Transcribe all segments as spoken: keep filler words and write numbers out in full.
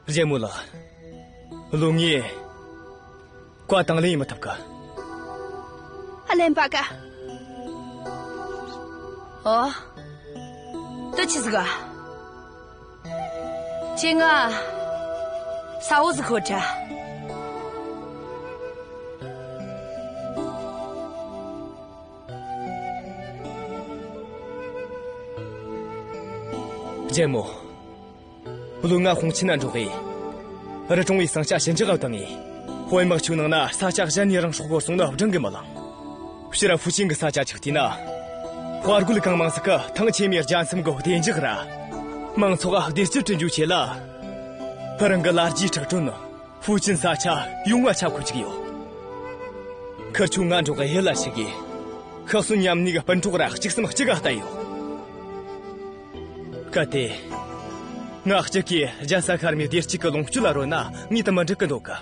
རྒྱལ་མོ་ལགས། བློན་ངས་བཀའ་དང་ལེན་ཡེད་མི་ཐུབ་གི། ཨ། ལེན་པ་ག། ཨོ། དེ་ཆི་ཟིག་ག། ཁྱོས་ང་ས་འོག་ཟིག་ཤོད་དྲ། རྒྱལ་མོ། བློན་ང་དཔུང་ཆེན་ན་འགྲོགས་ཡེ། རི་གྲོང་བའི་ཟིང་ཆ་ཞི་འཇགས་བཏང་ངས། དཔོན་དམག་ཆུ་ནང་ན་ས་ཆ་གཞན་ནས་རང་སྲོག་སྐོར་སོང་ནི་བགྲང་གི་མི་ལང་། ཕྱིར་ར་ཧྥུ་ཅན་གི་ས་ཆ་ཆགས་དུས་ན། དཔའ་རྒོད་གང་མང་ཟིག་གིས་ཐང་ཆེན་མོའི་རྒྱལ་མཚམས་གི་བདེ་འཇགས་ར། མང་ཚོགས་བདེ་སྐྱིད་བསྐྲུན་རྒྱུའི་ཆེད་ལ། རང་གི་ལ་རྒྱའི་ཁྲག་དྲོན་ནི། ཧྥུ་ཅན་ས་ཆ་ཡོང་བ་ཆ་བགོས་བཅུག་ཡོད། ཁིར་ཆོ་ང་འགྲོགས་གི་ཡིད་ལ་ཞུགས་གི། ཤི་གསོན་མཉམ་གནས་གི་སྤུན་གྲོགས་ར་གཅིག་སེམས་གཅིག་ག་བསྡད་ཡོད། གལ་ཏེ། ང་གཅིག་གིས་རྒྱལ་ས་ཤར་མའི་བདེ་སྐྱིད་གི་ལོངས་སྤྱོད་ལ་རོལ་ན་ངས་དེ་མི་འགྲིག་གི་འདོད་གི།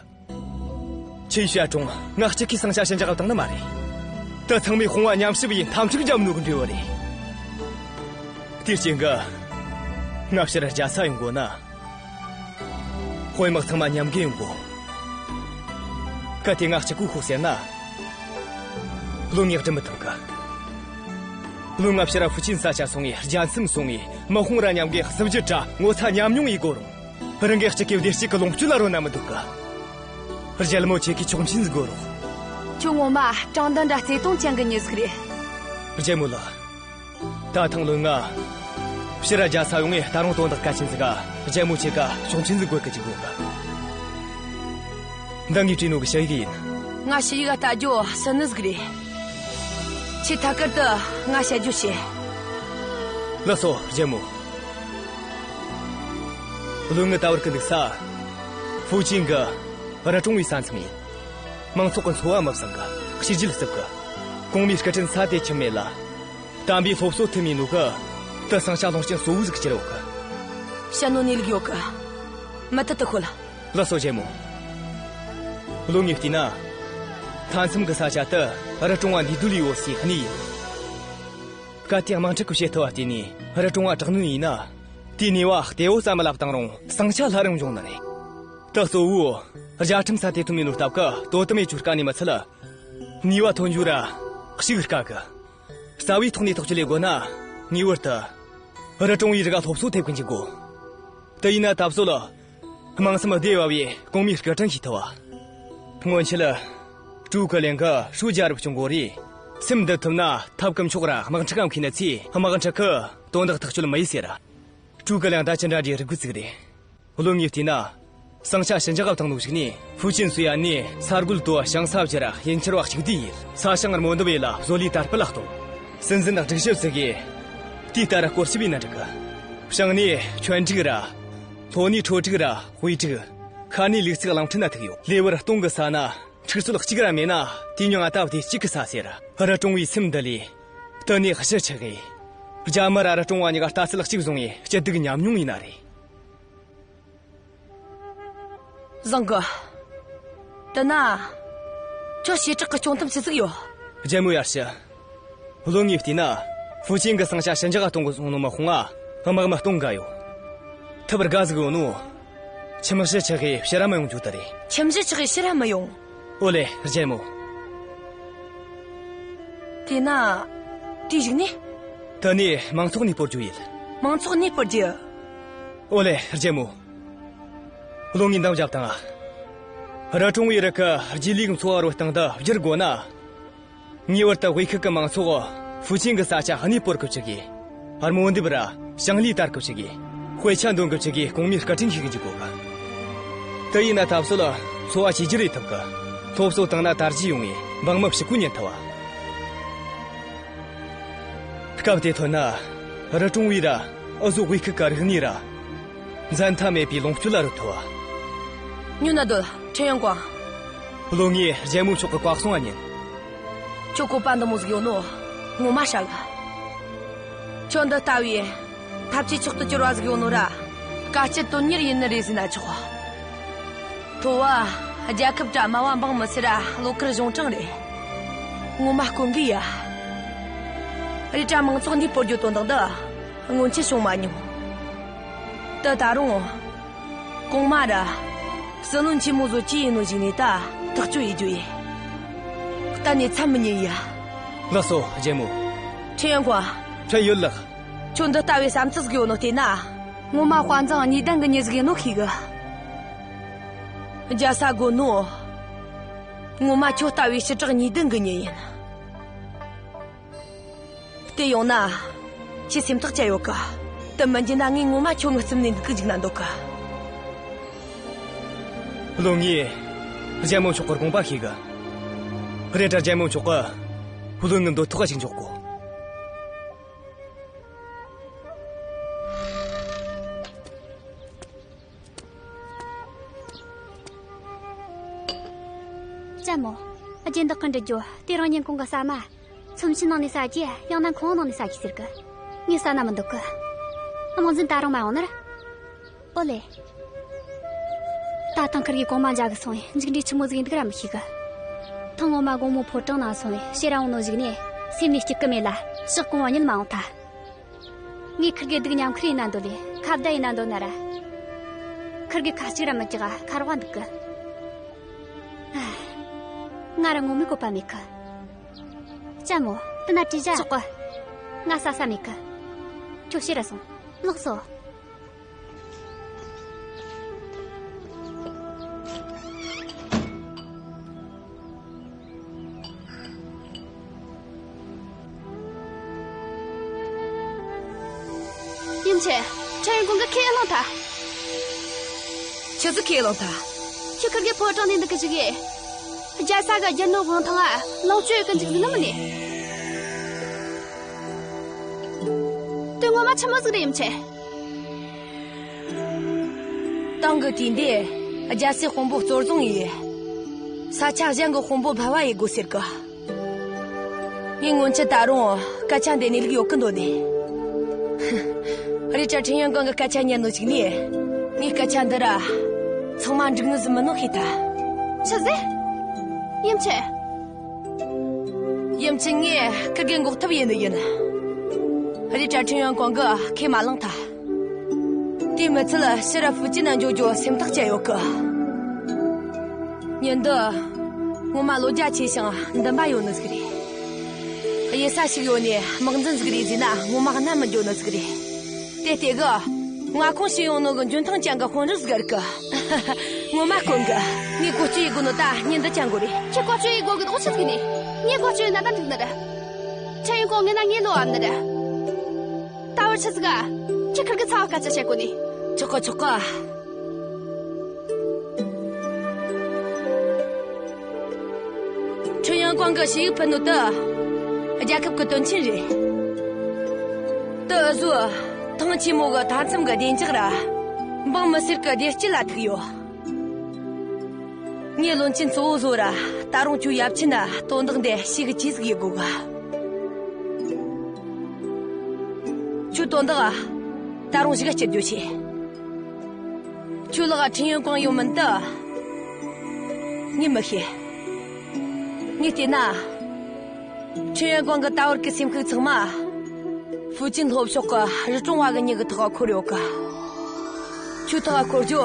ཆེ་ཤོས་ཀྱང་ང་གཅིག་གིས་ཟིང་ཆ་ཞི་འཇགས་བཏང་ནི་མ་རེད། དེ་ཚང་མས་དཔུང་བ་མཉམ་གཤིབ་ཡེ་འཐབ་འཁྲུག་བརྒྱབ་ནོ་གི་འབྲས་བུ་རེད། དེའི་རྐྱེན་གྱིས། ང་ཕྱིར་རྒྱལ་ས་ཡོང་དགོས་ན། དཔོན་དམག་ཚང་མ་མཉམ་འགན་ཡོང་དགོས། གལ་ཏེ་ང་གཅིག་པུས་ཤོག་ཟེར་ན། བློན་ངས་སྒྲུབ་མི་ཐུབ་གི། བློན་ང་ཕྱིར་ཧྥུ་ཅན་ས་ཆ་སོང་ངས། རྒྱལ་མཚམས་སྲུང་ངས། དམག་དཔུང་ར་མཉམ་གི་སྲིབ་ཇུས་ར་ངོ་ཚ་ཉམས་མྱོང་ཡེད་དགོས་རུང་། རང་གི་གཅིག་གི་བདེ་སྐྱིད་གི་ལོངས་སྤྱོད་ལ་རོལ་ན་མི་འདོད་གི། རྒྱལ་མོ་ཁྱེད་ཀྱིས་ཆོག་མཆན་ཟིག་དགོས་རོགས། ཁྱོད་ངོ་མ་དྲང་བདེན་ར་བརྩེ་དུང་ཅན་གི་མྱི་ཟིག་རེད། རྒྱལ་མོ་ལགས། ད་ཐེངས་བློན་ང་ཕྱིར་ར་རྒྱལ་ས་ཡོང་ངས། ད་རུང་དོན་དག་གལ་ཆེན་ཟིག་ག་རྒྱལ་མོ་ཁྱེད་ཀ་ཆོག་མཆན་ཟིག་དགོས་གི་ཅིག་དགོས་གི། འདི་ངས་བྲིས་ནོ་གི་ཞུ་ཡིག་ཡིན། ང་ཞུ་ཡིག་ག་ལྟ་རྒྱུ་སུན་ནི་ཟིག་རེད། ཁྱེད་ཐད་ཀར་དུ་ང་བཤད་རྒྱུ་བྱེད། ལགས་སོ། རྒྱལ་མོ། བློན་ངི་ད་བར་གི་འདུག་ས། ཧྥུ་ཅན་གི་རི་གྲོང་བའི་ས་མཚམས་ཡིན། མང་ཚོགས་ཀྱི་འཚོ་བ་མི་བཟང་གི། གཤིས་རྒྱུད་རྩུབ་གི། གོང་མའི་སྐུ་དྲིན་ས་དེ་ཁྱབ་མེད་ལ། དམ་པའི་སློབ་གསོ་ཐེབས་མེད་ནོ་གི། དེ་ཟིང་ཆ་སློང་རྐྱེན་གཙོ་བོ་ཟིག་གྱུར་ཡོད་གི། བཤད་ནོ་ནས་ལུགས་ཡོད་གི། མུ་མཐུད་དུ་ཤོད། ལགས་སོ། རྒྱལ་མོ། བློན་ངས་བལྟས་ན། མཐའ་མཚམས་ཀྱི་ས་ཆ་དེ་རི་གྲོང་བ་འདུས་སྡོད་ལས་ཡོད་སའི་གནས་ཡིན། གལ་ཏེ་དམག་འཁྲུག་གི་བྱེད་ཐབས་བ་བལྟས་ནས་རི་གྲོང་བ་དྲག་གནོན་ཡིན་ན། དེའི་ནུས་པ་གཏེ་བོ་ཙམ་མ་ལབ་བཏང་རུང་ཟིང་ཆ་སླར་ཡང་འབྱུང་ནི་རེད། དེ་གཙོ་བོ་རྒྱལ་ཁྲིམས་ས་དེ་ཐོན་མེད་ནོ་སྟབས་ཀྱིས་དོ་དམ་མེད་རྒྱུ་དཀའ་ནི་མི་ཚད། ནུས་པ་ཐོན་རྒྱུ་ར་ཞིག་དཀའ་གི། རྩ་བའི་ཐོག་ནས་ཐག་གཅོད་ལས་དགོས་ན། ངེས་པར་དུ་རི་གྲོང་བའི་རིགས་ལ་སློབ་གསོ་ཐེབས་གི་འཇུག་དགོས། དེ་ཡིན་ན་ད་གཟོད་དམངས་སེམས་བདེ་བ་བའི་གོང་མའི་སྐུ་དྲིན་ཤེས་ཐུབ་བ། སྔོན་ཆད་ཀྲུའུ་ཀི་ལིང་གིས་ཧྲུའུ་རྒྱལ་རབས་བྱུང་གོ་རེ། སེམས་འདུལ་ཐུབ་ན་ཐབས་གི་འཁྱོག་ར་དམག་འཁྲུག་གམ་ཁེལ་ན་ཚེ་དམག་འཁྲུག་གི་དོན་དག་ཐག་གཅོད་མི་ཡེ་ཟེར། ཀྲུའུ་ཀི་ལིང་ད་ཅི་འདྲ་འདྲའི་རིག་རྒོད་ཅིག་རེད། བློན་ངས་བལྟས་ན། ཟིང་ཆ་ཞི་འཇགས་བཏང་ནོ་ཞིག་ནས་ཧྥུ་ཅན་སུའེ་ཨན་ནས་ས་རྒོད་དོ་ཞིང་ས་བརྗེ་ར་ཡུལ་གྱར་བ་གཅིག་བསྡུས་ཡེ། ས་ཞིང་རྨོ་འདེབས་ཡེ་ལ་བཟོ་ལས་དར་སྤེལ་ལ་གཏོང་། སྲིད་འཛིན་སྒྲིག་ཞིབ་ཟིག་གིས་དེ་ལྟར་སྐོར་ཞིབ་ཡེ་ན་འགྲིག་གི། བྱང་ནས་ཁྱོན་འབྲུག་ར། ལྷོ་ནས་ཁྲོ་འབྲུག་ར་དབུས་འབྲུག། ཤར་ནས་ལུག་རྩིས་གླིང་ཕྲན་ན་ཐུག་ཡོད། ལེ་དབར་སྟོང་གི་ས་ན་འཁྲུག་རྩོད་གཅིག་ར་མེད་ན། དེ་མྱིང་ང་ད་བདེ་སྐྱིད་གི་ས་ཟེར། རི་གྲོང་བའི་སེམས་འདུལ་ལས། དེ་ནས་གཞིས་ཆགས་གི། རྒྱ་མི་ར་རི་གྲོང་བ་གཉིས་ཀ་ལྟ་ཚུལ་གཅིག་བཟུང་ངས་སྐྱིད་སྡུག་མཉམ་མྱོང་ཡེ་ན་རེད། བཟང་གི། དེ་ན། ཁྱོད་བྱེ་བྲག་གི་སྐྱོང་ཐབས་ཆི་ཟིག་ཡོད། རྒྱལ་མོ་ཡར་ཞུ། བློན་ངས་བལྟས་ན། ཧྥུ་ཅན་གི་ཟིང་ཆ་ཞི་འཇགས་གཏོང་གི་སོང་ནོ་མི་ཁོང་ང་དམག་མི་སྟོང་འགའ་ཡོད། ཐབས་དགའ་ཟིག་ཡོད་ནོ། ཁྱིམ་གཞིས་ཆགས་གི་ཕྱིར་ར་མི་ཡོང་རྒྱུ་དེ་རེད། ཁྱིམ་གཞིས་ཆགས་གི་ཕྱིར་ར་མི་ཡོང་། ཨོ་ལེ། རྒྱལ་མོ། དེ་ན། དེའི་གཞུག་ནས། དེ་ནས་མང་ཚོགས་གནས་སྤོར་རྒྱུ་ཡིན། མང་ཚོགས་གནས་སྤོར་རྒྱུ། ཨོ་ལེ། རྒྱལ་མོ། བློན་ངས་འདང་བརྒྱབ་བཏང་ང་། རི་གྲོང་བའི་རིགས་ཀྱི་རྗེས་ལུས་འཚོ་བ་རོལ་སྟངས་འདི་བསྒྱུར་དགོས་ན། ངེས་པར་དུ་དབུས་ཁུལ་གྱི་མང་ཚོགས་ཧྥུ་ཅན་གྱི་ས་ཆ་གནས་སྤོར་གི་བཅུག་གི། རྨོ་འདེབས་ར་ཞིང་ལས་དར་གི་བཅུག་གི། དཔེ་ཆ་འདོན་གི་བཅུག་གི། གོང་མའི་བཀའ་དྲིན་ཤེས་གི་འཇུག་གོ་གི། དེ་ཡིན་ན་ད་གཟོད་འཚོ་བ་བཅོས་བསྒྱུར་ཡེ་ཐུབ་གི། སློབ་གསོ་བཏང་ན་དར་རྒྱས་ཡོང་ངས་འབངས་མི་ཕྱུག་པོ་ཉན་ཐུབ་བ། སྐབས་དེ་ཐོན་ན། རི་གྲོང་བའི་ར་འུ་ཟོ་དབུས་ཁུལ་གི་རིག་གནས་ར། འཛད་མཐའ་མེད་པའི་ལོངས་སྤྱོད་ལ་རོལ་ཐུབ་བ། ཉོན་ན་སྡོད། ཁྲེན་ཡོང་ཀོང་། བློན་ངས་རྒྱལ་མོ་མཆོག་གི་བཀའ་གསུང་བ་ཉན། ཁྱོད་བཀོད་པ་འདི་མོ་ཟིག་ཡོད་ནོ་ངོ་མ་ཧྲ་གི། ཁྱོད་འདི་ལྟ་བུའི་འཐབ་ཇུས་མཆོག་ཏུ་གྱུར་བ་ཟིག་ཡོད་ནོ་ར། དཀའ་སྤྱད་དོན་གཉེར་ཡིན་ནི་རེད་ཟེར་ན་ཆོག། ཐོ་བ་རྒྱལ་ཁབ་ར་དམའ་བ་འབངས་མི་སེར་ར་བློ་དཀར་གཞུང་དྲང་རེད། ངོ་མ་དཀོན་གི་ཡ། རེད་དྲ་མང་ཚོགས་འདི་སྤོར་རྒྱུ་དོན་དག་འདི་སྔོན་ཆད་བྱུང་མ་མྱོང་། དེ་ད་རུང་ གོང་མ་ར། སྲིད་བློན་ཆེན་མོ་ཚོ་ཅི་ཡིན་ནོ་ཞིག་ནས་ད་ཐག་གཅོད་ཡེད་རྒྱུ་ཡིན། གཏན་ནས་མཚམས་མི་ཉན་ཡ། ལགས་སོ། རྒྱལ་མོ། ཁྲེན་ཡོན་ཀོང་། ཕྲན་ཡོད་ལགས། ཁྱོད་འདི་ལྟ་བུའི་བསམ་ཚུལ་ཟིག་ཡོད་ནོ་བལྟས་ན། ངོ་མ་དཔའ་མཛངས་གཉིས་ལྡན་གི་མྱི་ཟིག་ཡིན་ནོ་ཤེས་གི། རྒྱལ་ས་དགོས་ནོ། ངོ་མ་ཁྱོད་ལྟ་བུའི་ཞི་དྲག་གཉིས་ལྡན་གི་མྱི་ཡིན། བལྟས་ཡོང་ན། ཁྱོས་སེམས་ཐག་བཅད་ཡོད་གི། དེ་མིན་རྒྱུ་ན་ངས་ངོ་མ་ཁྱོད་ངའི་རྩིབ་ནས་འདུག་གི་འཇུག་ན་འདོད་གི། བློན་ངས་རྒྱལ་མོ་མཆོག་གི་དགོངས་པ་ཤེས་གི། རེད་དྲ་རྒྱལ་མོ་མཆོག་གིས་བློན་ངའི་འདོད་ཐོག་ག་ཅིག་འཇོག་གོ། ལྕམ་མོ། རྒྱན་བདག་གིས་འདྲི་རྒྱུ་དེ་རིང་ཉིན་གུང་གི་ཟ་མ། ཚོམས་ཆེན་ནང་ནས་ཟ་རྒྱུ་ཡང་ན་ཁང་བ་ནང་ནས་ཟ་རྒྱུ་ཟེར་གི། ངས་ཟ་ན་མི་འདོད་གི། དམག་འཛིན་ད་རུང་མ་ཡོང་ནི་རེད། ཨོ་ལེ། ད་ཐེངས་ཁིར་གིས་གོང་མ་མཇལ་གི་སོང་བས་མཇུག་འབྲས་ཆི་མོ་ཟིག་ཡིན་འདུག་ར་མི་ཤེས་གི། ཐེངས་སྔོན་མ་དགོང་མོ་ཕོ་བྲང་ནང་སོང་བས་ཕྱིར་ར་འོང་ནོ་ཞིག་ནས་སེམས་ནས་སྐྱིད་གི་མེད་ལ་ཞག་གང་བོ་གཉིད་མ་འོང་ཐལ། ངས་ཁིར་གེ་སྡུག་མཉམ་ཁུར་ཡེད་ན་འདོད་ལས་ཁ་བརྡ་ཡེད་ན་འདོད་ན་ར། ཁིར་གེ་ཁ་གཅིག་ར་མི་རྒྱག་ག་ཁ་རོག་འདུག་གི། ཨ། ང་ར་ངོ་མའི་བཀོད་པ་མེད་གི། ལྕམ་མོ། དེ་ན་བྲིས་བཞག་ཆོག་གི། ང་ཟ་ས་མེད་གི། ཁྱོད་ཕྱིར་ར་སོང་། ལགས་སོ། ཡུམ་ཆེན། ཁྲེན་ཡོན་ཀོང་གིས་ཁས་བླངས་ཐལ། ཆི་ཟིག་ཁས་བླངས་ཐལ། ཁྱོས་ཁིར་གེ་ཕོ་བྲང་ནས་འདུག་གི་བཅུག་གི། རྒྱལ་ས་གི་རྒྱུ་ནོར་དབང་ཐང་ང་ལོངས་སྤྱོད་ཡེད་གི་འཇུག་ཟེར་ནི་མིན་ནས། དོན་ངོ་མ་ཆི་མོ་ཟིག་རེད་ཡུམ་ཆེན། ཏང་གི་དུས་འདིར་རྒྱལ་སའི་དཔོན་པོ་གཙོ་བཟུང་ཡས། ས་ཆ་གཞན་གི་དཔོན་པོ་འཕར་བ་ཡེད་དགོས་ཟེར་གི། ངས་སྔོན་ཆད་ད་རུང་སྐད་ཆ་འདི་ནས་ལུག་ཡོད་གི་འདོད་ནས། རེད་དྲ་ཁྲེན་ཡོན་ཀོང་གི་སྐད་ཆ་ཉན་ནོ་ཞིག་ནས། ངས་སྐད་ཆ་འདི་ར་ཚང་མ་འགྲིག་ནི་ཟིག་མིན་ནོ་ཤེས་ཐལ། ཆི་ཟེར། ཡུམ་ཆེན། ཡུམ་ཆེན། ངས་ཁིར་གེ་འགོག་ཐབས་ཡེད་ནི་ཡིན། རེད་དྲ་ཁྲེན་ཡོན་ཀོང་གིས་ཁས་མ་བླངས་ཐལ། དེ་མི་ཚད་ཕྱིར་ར་ཧྥུ་ཅན་ན་འགྱོ་རྒྱུ་སེམས་ཐག་བཅད་ཡོད་གི། མྱི་འདི་ངོ་མ་བློ་རྒྱ་ཆེ་ཞིང་འདུན་པ་ཡོད་ནི་ཟིག་རེད། གཡུལ་ས་ཞིག་ཡོད་ནས་དམག་འཛིན་ཟིག་རེད་ཟེར་ན་ངོ་མ་རྣ་མི་འགྱོ་ནི་ཟིག་རེད། དེ་ལྟས་གི། མངའ་ཁོངས་ཕྱིར་ཡོང་ནོ་གི་འཇོན་ཐང་ཅན་གི་དཔོན་རིགས་ཟིག་རིག་གི། ངོ་མ་དཀོན་གི། ངས་བཀོལ་སྤྱོད་ཡེད་དགོས་ནོ་ད་མྱི་འདི་ཅན་དགོས་རེད། ཁྱོས་བཀོལ་སྤྱོད་ཡེད་དགོས་གི་འོག་ཆི་ཟིག་ནས། ངས་བཀོལ་སྤྱོད་ཡེད་ན་ད་འགྲིག་ནི་རེད། ཁྲེན་ཡོན་ཀོང་ངེ་ན་ངས་ལོ་བབ་ནི་རེད། ད་བར་ཆི་ཟིག་ག། ཁྱོས་ཁིར་གི་ཚ་བ་སྐད་ཆ་བཤད་གོ་ནི། ཆོག་གི་ཆོག་གི། ཁྲེན་ཡོན་ཀོང་གིས་ཞུ་ཡིག་ཕུལ་ནོ་དེ་རྒྱལ་ཁབ་ཀྱི་དོན་ཆེན་རེད། དེ་འུ་ཟོའི་ཐང་ཆེན་མོ་གི་མཐའ་མཚམས་ཀྱི་བདེ་འཇགས་ར་འབངས་མི་སེར་གྱི་བདེ་སྐྱིད་ལ་ཐུག་ཡོད། ངས་བློན་ཆེན་གཙོ་བོ་བཟོ་ར་ད་རུང་ཁྱོའི་ཡབ་ཆེན་ན་དོན་དག་འདི་ཞུ་གི་ཅི་ཟིག་ཡེད་དགོས་གི། ཁྱོའི་དོན་དག་ད་རུང་ཞུ་གི་སྐྱིད་རྒྱུ་ཆེ། ཁྱོའི་ལག་ཁྲེན་ཡོན་ཀོང་ཡོད་མིན་དེ་ངས་མི་ཤེས། ངས་བལྟས་ན། ཁྲེན་ཡོན་ཀོང་གི་ད་བར་གྱི་སེམས་ཤུགས་ཚང་མ། ཧྥུ་ཅན་ལྷོ་ཕྱོགས་ཀྱི་རི་གྲོང་བ་གི་མྱི་གི་ཐོག་འཁོར་ཡོད་གི། ཁྱོའི་ཐོག་འཁོར་རྒྱུ་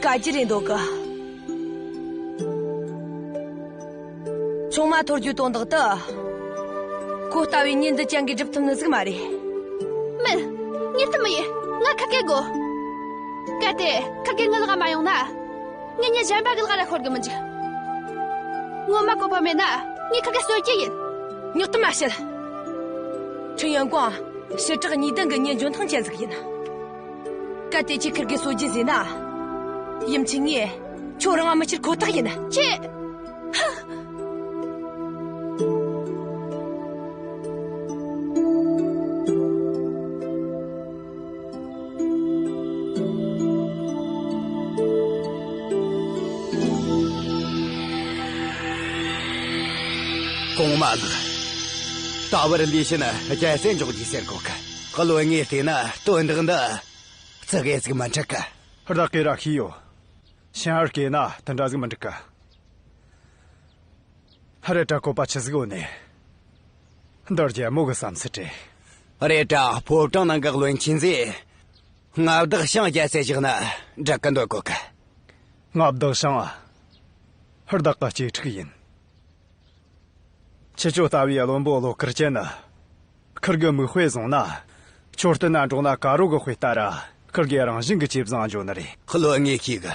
དཀའ་རྒྱུ་རེད་འདོད་གི། ཆུང་མ་འཐོར་རྒྱུའི་དོན་དག་དེ། ཁོ་ལྟ་བུའི་མྱི་འདི་ཅན་གིས་སྒྲུབ་ཐུབ་ནི་ཟིག་མ་རེད། མིན། ངས་ཐུབ་མི་ཡེ། ང་ཁིར་གེ་དགོས། གལ་ཏེ་ཁིར་གེ་ངའི་ལག་ག་མ་ཡོང་ན། ངས་མྱི་གཞན་པ་གི་ལག་ར་ཤོར་གི་མི་འཇུག་ངོ་མ་བཀོད་པ་མེད་ན་ངས་ཁིར་གེ་གསོད་རྒྱུ་ཡིན། ཉག་ཏུ་མ་བཤད། ཁྲེན་ཡོན་ཀོང་ཞི་དྲག་གཉིས་ལྡན་གི་མྱི་འཇོན་ཐང་ཅན་ཟིག་ཡིན། གལ་ཏེ་ཁྱོས་ཁིར་གེ་གསོད་རྒྱུ་ཟེར་ན། ཡུམ་ཆེན་ངས་ཁྱོད་རང་ང་མི་ཁྱེར་ཁོ་ཐག་ཡིན། ཁྱེད། གོང་མ་ལགས། ད་བར་ལི་ཤིན་རྒྱལ་སྲས་འཇོག་རྒྱུ་ཟེར་གོ་གི། བློན་ངས་བལྟས་ན་དོན་དག་འདི་ཙི་གེ་ཟིག་མི་འགྲིག་གི། བདག་གིས་ར་ཤེས་ཡོད། ཤིན་ཨར་གིས་ན་དེ་འདྲ་ཟིག་མི་འགྲིག་གི། རེད་དྲ་བཀོད་པ་ཆི་ཟིག་ཡོད་ནས། འདི་རྒྱལ་མོ་གི་བསམ་ཚུལ་རེད། རེད་དྲ་ཕོ་བྲང་ནང་གི་བློན་ཆེན་ཟིག་མངའ་བདག་ཞང་རྒྱལ་སྲས་བཞག་ན་འགྲིག་གི་འདོད་གོ་གི། མངའ་བདག་ཞང་ཨ། བདག་གི་གཅེས་ཕྲུག་ཡིན། ཁྱེད་ཆོ་ལྟ་བུའི་བློན་པོ་བློ་དཀར་ཅན་ནི། ཁུར་གི་མིག་དཔེ་བཟུང་ན། མཆོད་རྟེན་ན་འགྲོགས་ན་དཀར་རོ་གི་དཔེ་ལྟར། ཁུར་གི་རང་བཞིན་གི་ཇེ་བཟང་འགྱོ་ནི་རེད། བློན་ངས་ཤེས་གི།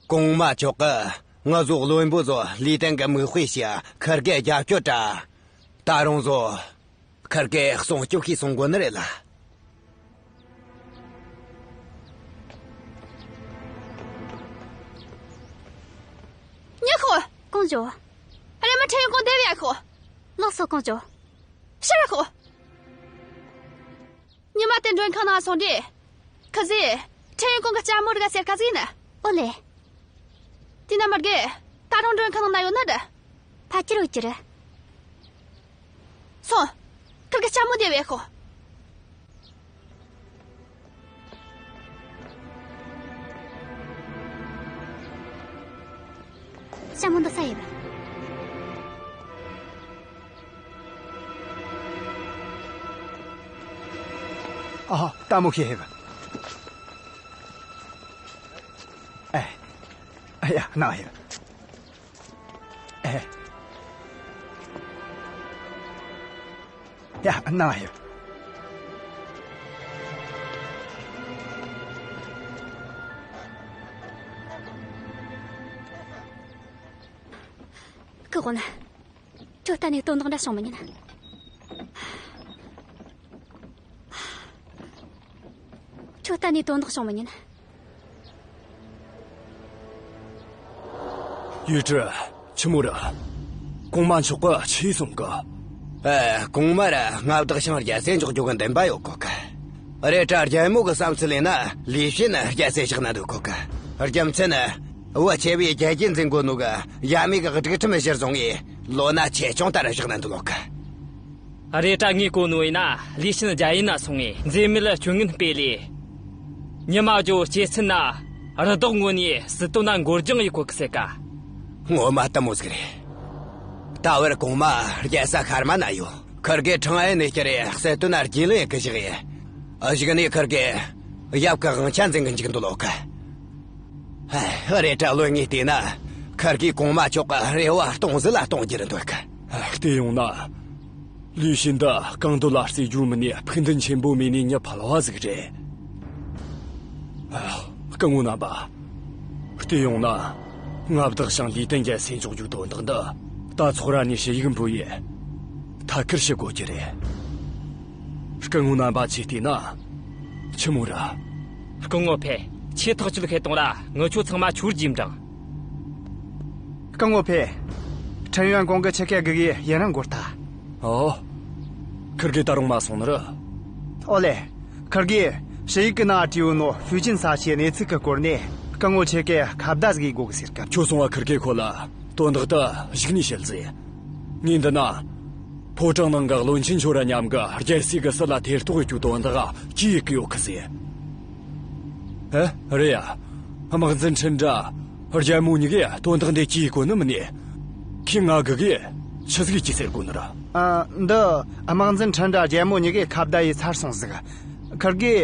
གོང་མ་མཆོག་གིས་ང་ཚོ་བློན་པོ་ཚོ་ལུས་རྟེན་གི་མིག་དཔེ་བྱས་ཁུར་གི་རྒྱབ་སྐྱོར་དྲ། ད་རུང་ཚོ་ཁུར་གི་སྲུང་སྐྱོབ་བྱས་སོང་གོ་ནི་རེད་ལ། ཉི་ཤོ། གང་བྱུང་། རེམ་མ་ཁྲེན་ཡོན་ཀོང་སྡེ་བ་ཡ་ཤོག་ལགས་སོ། གང་བྱུང་། ཕྱིར་ཤོག་ཉི་མ་དེ་མགྲོན་ཁང་ནང་སོང་དུས། ཁི་ཟིག་ཁྲེན་ཡོན་ཀོང་གི་ལྕམ་མོ་རིག་ཟེར་ཁ་ཟིག་ནི། ཨོ་ལེ། དེ་ན་མི་དགེ། ད་རུང་མགྲོན་ཁང་ནང་ན་ཡོད་ན་འདྲ། ཕ་ཁྱེར་འོ་ཁྱེར། སོང་། ཁུར་གི་ལྕམ་མོ་སྡེ་བ་ཡ་ཤོག་ལྕམ་མོ་འདི་ས་ཡིན། ཨ། ལྟད་མོ་ཤེས་ཧེ་བ། ཨེ། ཨ་ཡ། ན་ཧེ་བ། ཨེ། ཡ། ན་ཧེ་བ། སྐུ་དགོན། ཁྱོད་གཏན་ནས་དོན་དག་འདྲ་བྱུང་མི་ཉན། ཁྱོད་གཏན་ནས་དོན་དག་བྱུང་མི་ཉན། ཡུས་ཀྲི། ཆི་མོ་རེད། གོང་མ་མཆོག་གིས་ཆི་གསུང་གི། ཨེ། གོང་མར་མངའ་བདག་ཞང་རྒྱལ་སྲས་འཇོག་རྒྱུ་གི་འདུན་པ་ཡོད་གོ་གི། རེད་དྲ་རྒྱལ་མོ་གི་བསམ་ཚུལ་ཡིན་ན་ལུས་ཞན་རྒྱལ་སྲས་བཞག་ན་འདོད་གོ་གི། རྒྱུ་མཚན་ནི། བུ་ཆེ་བས་རྒྱལ་རྒྱུད་འཛིན་དགོས་ནོ་གི་ཡབ་མེས་གི་སྒྲིག་ཁྲིམས་གཞིར་བཟུང་ངས་ལོ་ན་ཆེ་ཆུང་ལྟར་བཞག་ན་འདོད་གོ་གི། རེད་དྲ་ངས་གོ་ནོ་ཡིན་ན་ལུས་ཞན་རྒྱལ་ཡུལ་ན་སོང་ངས་འཛེམ་མེད་སྤྱོད་ངན་སྤེལ་ལས། ཉི་མ་ཇོ་སྐྱེས་ཚུལ་ན་རི་དྭགས་ངོ་ནས་སྲིད་དོན་ན་འགོར་འགྱངས་ཡེད་གོ་གི་ཟེར་ག་ངོ་མ་ལྟད་མོ་ཟིག་རེད། ད་བར་གོང་མ་རྒྱལ་ས་ཤར་མ་ན་ཡོད། ཁུར་གེ་ཁྲང་ཨན་ནས་བསྐྱུར་རེ་སྲིད་དོན་ན་རྒྱུས་ལོན་ཡེད་གི་བཞག་ཡེ། གཞུག་ནས་ཁུར་གེ་ཡབ་གི་དབང་ཆ་འཛིན་གི་འཇུག་འདོད་ལོ་གི། ཧ། རེད་དྲ་བློན་ངས་བལྟས་ན་ཁུར་གེ་གོང་མ་མཆོག་གི་རེ་བ་སྟོང་ཟད་ལ་གཏོང་རྒྱུར་འདོད་གི། བལྟས་ཡོང་ན། ལུས་ཞན་འདི་གང་འདོད་ལ་རྩེ་རྒྱུ་མིན་ནས་ཕུགས་འདུན་ཆེན་པོ་མེད་ནས་མྱི་ཕལ་བ་ཟིག་རེད། ཨ། སྐུ་ངོ་རྣམ་པ། བལྟས་ཡོང་ན། མངའ་བདག་ཞང་ལུས་རྟེན་རྒྱལ་སྲས་འཇོག་རྒྱུ་དོན་དག་འདི་ད་ཚོགས་ར་ནས་ཞུ་ཡིག་འབུལ་ཡེ་ཐད་ཀར་ཞུ་དགོས་རྒྱུ་རེད། སྐུ་ངོ་རྣམ་པ་ཆེ་བལྟས་ན། ཆི་མོ་ར། སྐུ་ངོ་ཕེ། ཆེ་ཐག་ཆོད་ཁེ་གཏོང་ར་ངི་ཆོ་ཚང་མ་ཆོར་རྒྱུའི་འབྲང་། སྐུ་ངོ་ཕེ། ཁྲེན་ཡོན་ཀོང་གི་ཆི་ཁེ་སྒུག་ཡེ་ཡུན་རིང་འགོར་ཐལ། ཨོ། ཁུར་གེ་ད་རུང་མ་སོང་ནི་རེད། ཨོ་ལེ། ཁུར་གེ་ཞུ་ཡིག་གི་ནང་བྲིས་ཡོད་ནོ་ཧྥུའུ་ཅིན་ས་ཆའི་གནས་ཚུལ་གི་སྐོར་ནས་སྐུ་ངོ་ཆི་ཁེ་ཁ་བརྡ་ཟིག་ཡེད་དགོས་གི་ཟེར་གི། ཁྱོད་སོང་བ་ཁུར་གེ་ཁོ་ལ་དོན་དག་དེ་གཞུག་ནས་བཤད་ཟེར། ངས་འདི་ན། ཕོ་བྲང་ནང་གི་བློན་ཆེན་ཆོ་ར་མཉམ་གི་རྒྱལ་སྲས་གི་སྲིད་ལ་ཐེ་གཏོགས་ཡེད་རྒྱུ་དོན་དག་གི་ཡིག་གི་ཡོད་གི་ཟེར། ཨེ། རེད་ཡ། དམག་འཛིན་ཁྲིན་དྲ་རྒྱལ་མོ་གཉིས་གིས་དོན་དག་འདི་གི་ཡིག་གོ་ནི་མིན་ནས། ཁྱེད་ང་གི་གིས་ཆི་ཟིག་གི་ཟེར་གོ་ནི་ར། ཨ། འདི་དམག་འཛིན་ཁྲིན་དྲ་རྒྱལ་མོ་གཉིས་གིས་ཁ་བརྡ་ཡེད་ཚར་སོང་ཟིག། ཁུར་གེ་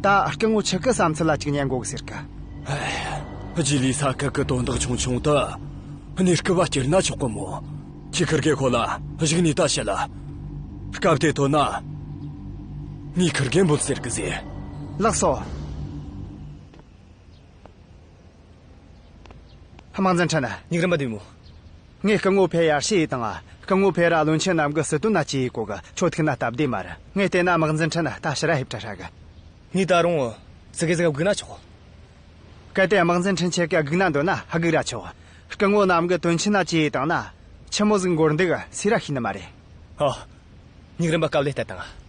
ད་སྐུ་ངོ་ཆི་ཁེ་བསམ་ཚུལ་ལ་ཅིག་ཉན་དགོས་གི་ཟེར་གི། ཨེ། རྗེས་ལུས་ས་ཁུལ་གི་དོན་དག་ཆུང་ཆུང་དེ་གནས་སྐབས་བསྐྱུར་ན་ཆོག་གི་མོ། ཁྱེད་ཁུར་གེ་ཁོ་ལ་གཞུག་ནས་ད་བཤད་ལ། སྐབས་དེ་ཐོན་ན། ངས་ཁུར་གེ་འབོད་ཟེར་གི་ཟེར། ལགས་སོ། དམག་འཛིན་ཁྲིན། ཉིག་རིམ་པ་བདེ་མོ། ངས་སྐུ་ངོ་ཕེ་ཡར་ཞུ་ཡེ་དང་། སྐུ་ངོ་ཕེ་ར་བློན་ཆེན་རྣམས་གི་སྲིད་དོན་ན་ཅི་ཡེད་གོ་གི། ཁྱོད་ཐུག་ན་སྟབས་བདེ་མ་རེད། ངས་བལྟས་ན་དམག་འཛིན་ཁྲིན་ད་ཕྱིར་ར་ཕེབས་བྲ་ཧྲ་གི། ངས་ད་རུང་ཙི་གེ་ཟིག་སྒུག་ན་ཆོག། གལ་ཏེ་དམག་འཛིན་ཁྲིན་ཆེ་གི་སྒུག་ན་འདོད་ན་སྒུག་ར་ཆོག། སྐུ་ངོ་རྣམས་གི་དོན་ཆེན་ན་ཅི་ཡེད་དང་ན་ཆི་མོ་ཟིག་འགོར་འདུག་སུས་ར་ཤེས་ནི་མ་རེད། ཨ། ཉིག་རིམ་པ་སྐབས་ལས་ལྟ་དང་།